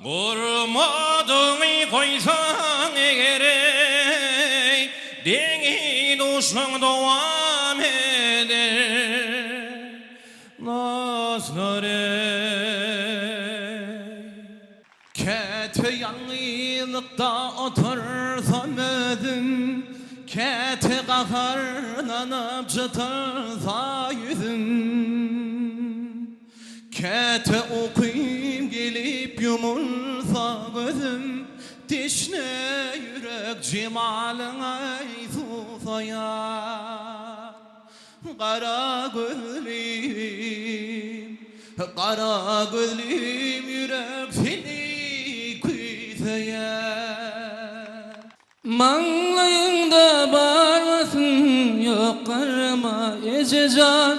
Gurmadyňy goýsaň eger, eý, Deňi-duşlaň dowam eder. Dostlar, eý. Käte ýalňyzlykda otursam özüm, Käte gaharlanyp çytylsa ýüzüm. Käte ukym gelip ýumulsa gözüm, Teşne ýürek jemalyňa susaýar. Gara gözlim, gara gözlim ýürek seni küýseýär. Maňlaýyňda barmasyn ýok garama eje jan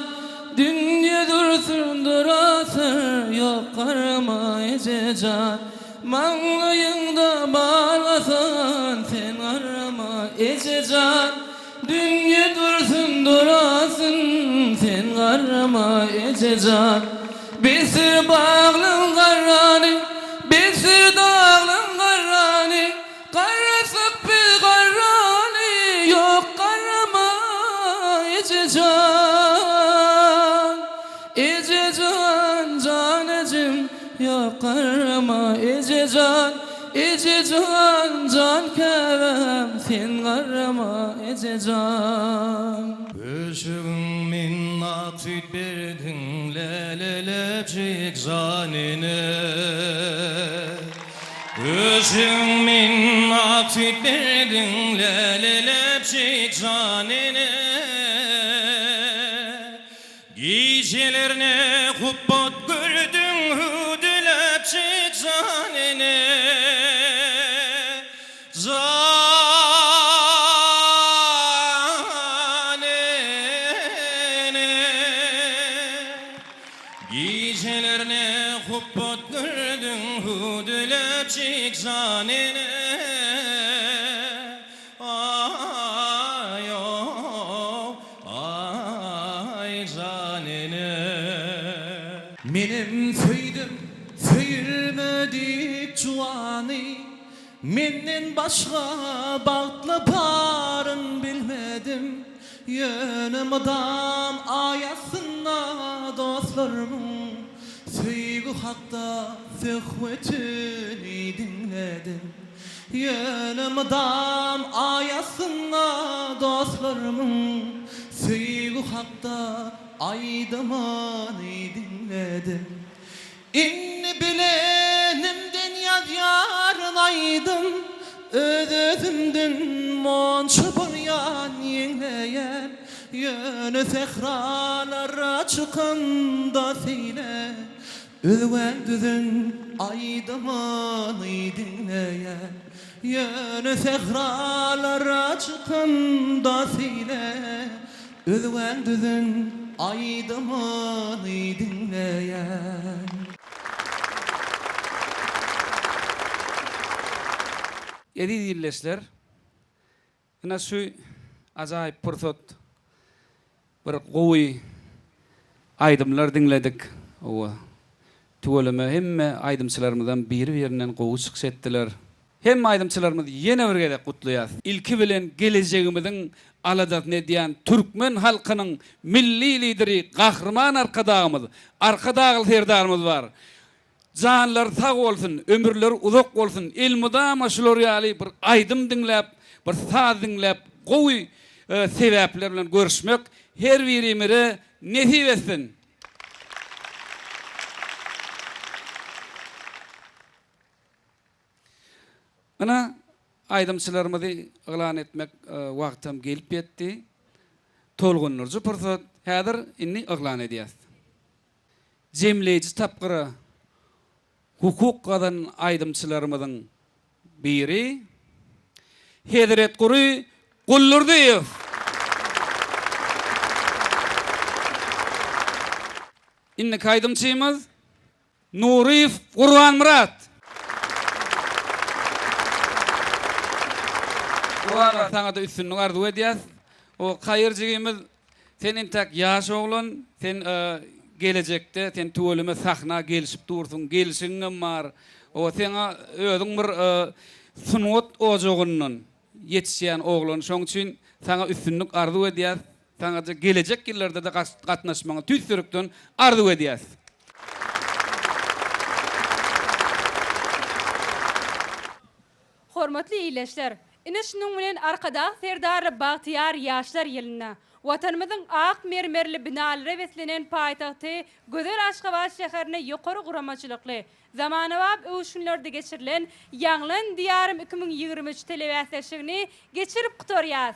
Dünýe dursun durasyr ýok garama eje jan Maňlaýyňda barmasan sen garama eje jan Dünýe dursun durasyn sen garrama eje jan Besir baglaň garrany besir daglaň garrany Garrasak biz garraly ýok garrama eje jan Eje jan jan ejem ýok garrama eje jan Eje jan jan käbäm sen garrama eje jan. Köşügiň men ak süýt berdiň läleläpjik jan ene. Köşügiň men ak süýt berdiň läleläpjik jan ene. Gijelerne hupbat gördüň hüwdüläpjik jan ene. Jan ene. Gijelerne hupbat gördüň hüwdüläpjik jan ene. Aý-ow, aý jan ene. Menem söýdüm söýülmedik juwany, Menden başga bagtly baryn bilmedim. Ýöne mydam aý astynda dostlarymyň Söýgi hakda söhbetini diňledim. Ýöne mydam aý astynda dostlarymyň Söýgi hakda aýdymyny diňledim. Indi bilenimden ýazýaryn aýdym, Öz-özümden monça bolýan ýeňleýän. Ýöne sähralara çykamda seýle, Özgäň düzen aýdymyny diňleýän. Ýöne sähralara çykamda seýle, Özgäň düzen aýdymyny diňleýän. Eziz ildeşler, ine şu ajaýyp pursat bir gowy aýdymlar diňledik. Hawa, tüweleme hemme aýdymçylarymyzam biri-birinden gowy çykyş etdiler. Hemme aýdymçylarymyzy ýene bir gezek gutlaýas. Ilki bilen gelejegimiziň aladasyny edýän türkmen halkynyň Milli Lideri Gahryman Arkadagymyz, Arkadagly Serdarymyz bar. Janlary sag bolsun, ömürleri uzak bolsun, elmydama şular ýaly bir aýdym diňläp, bir saz diňläp, gowy sebäpler bilen görüşmek her birimize nesip etsin! Ynha, aýdymçylarymyzy yglan etmek wagtam gelip ýetdi. Tolgundyryjy pursat. Häzir indi yglan edýäs. Jemleýji tapgyra hukuk gazanan aýdymçylarymyzyň biri Hezretgury Guldurdyýew! Indiki aýdymçymyz Nuryýew Gurbanmyrat! Gurbanmyrat saňada üstünlik arzuw edýäs. O Kaýyr jigimiz sen entäk ýaş oglan, sen gelejekde sen tüweleme sahna gelişip dursuň, gelşigiňem bar. O seňa özüň bir sungat ojagyndan ýetişýän oglan şoň üçin saňa üstünlik arzuw edýäs. Saňa gelejek ýyllarda-da gatnaşmagyňy tüýs ýürekden arzuw edýäs. Hormatly ildeşler! Ine şunuň bilen Arkadag Serdarly bagtyýar ýaşlar ýylynda Watanymyzyň ak mermerli binalara beslenen paýtagty gözel Aşgabat şäherinde ýokary guramaçylykly, zamanabap öwüşginlerde geçirilen Ýaňlan, Diýarym 2023 telebäsleşigini geçirip gutarýas.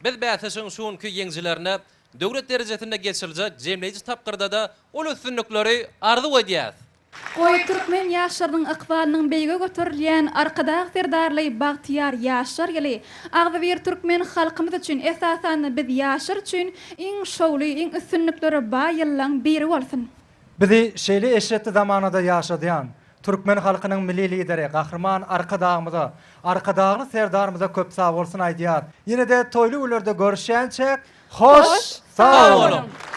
Biz bäsleşigiň şu günki ýeňijilerine döwlet derejesinde geçiriljek jemleýji tapgyrda-da uly üstünlikleri arzuw edýäs! Goý, türkmen ýaşlarynyň ykbalynyň beýige göterilýän Arkadag Serdarly bagtyýar ýaşlar ýyly agzybir türkmen halkymyz üçin, esasan-da, biz ýaşlar üçin iň şowly, iň üstünliklere baý ýyllaň biri bolsun! Bizi şeýle eşretli zamanada ýaşadýan türkmen halkynyň Milli Lideri Gahryman Arkadagymyza, Arkadagly Serdarymyza köp sagbolsun aýdýar. Ýene-de toýly günlerde görüşýänçäk, hoş sag boluň!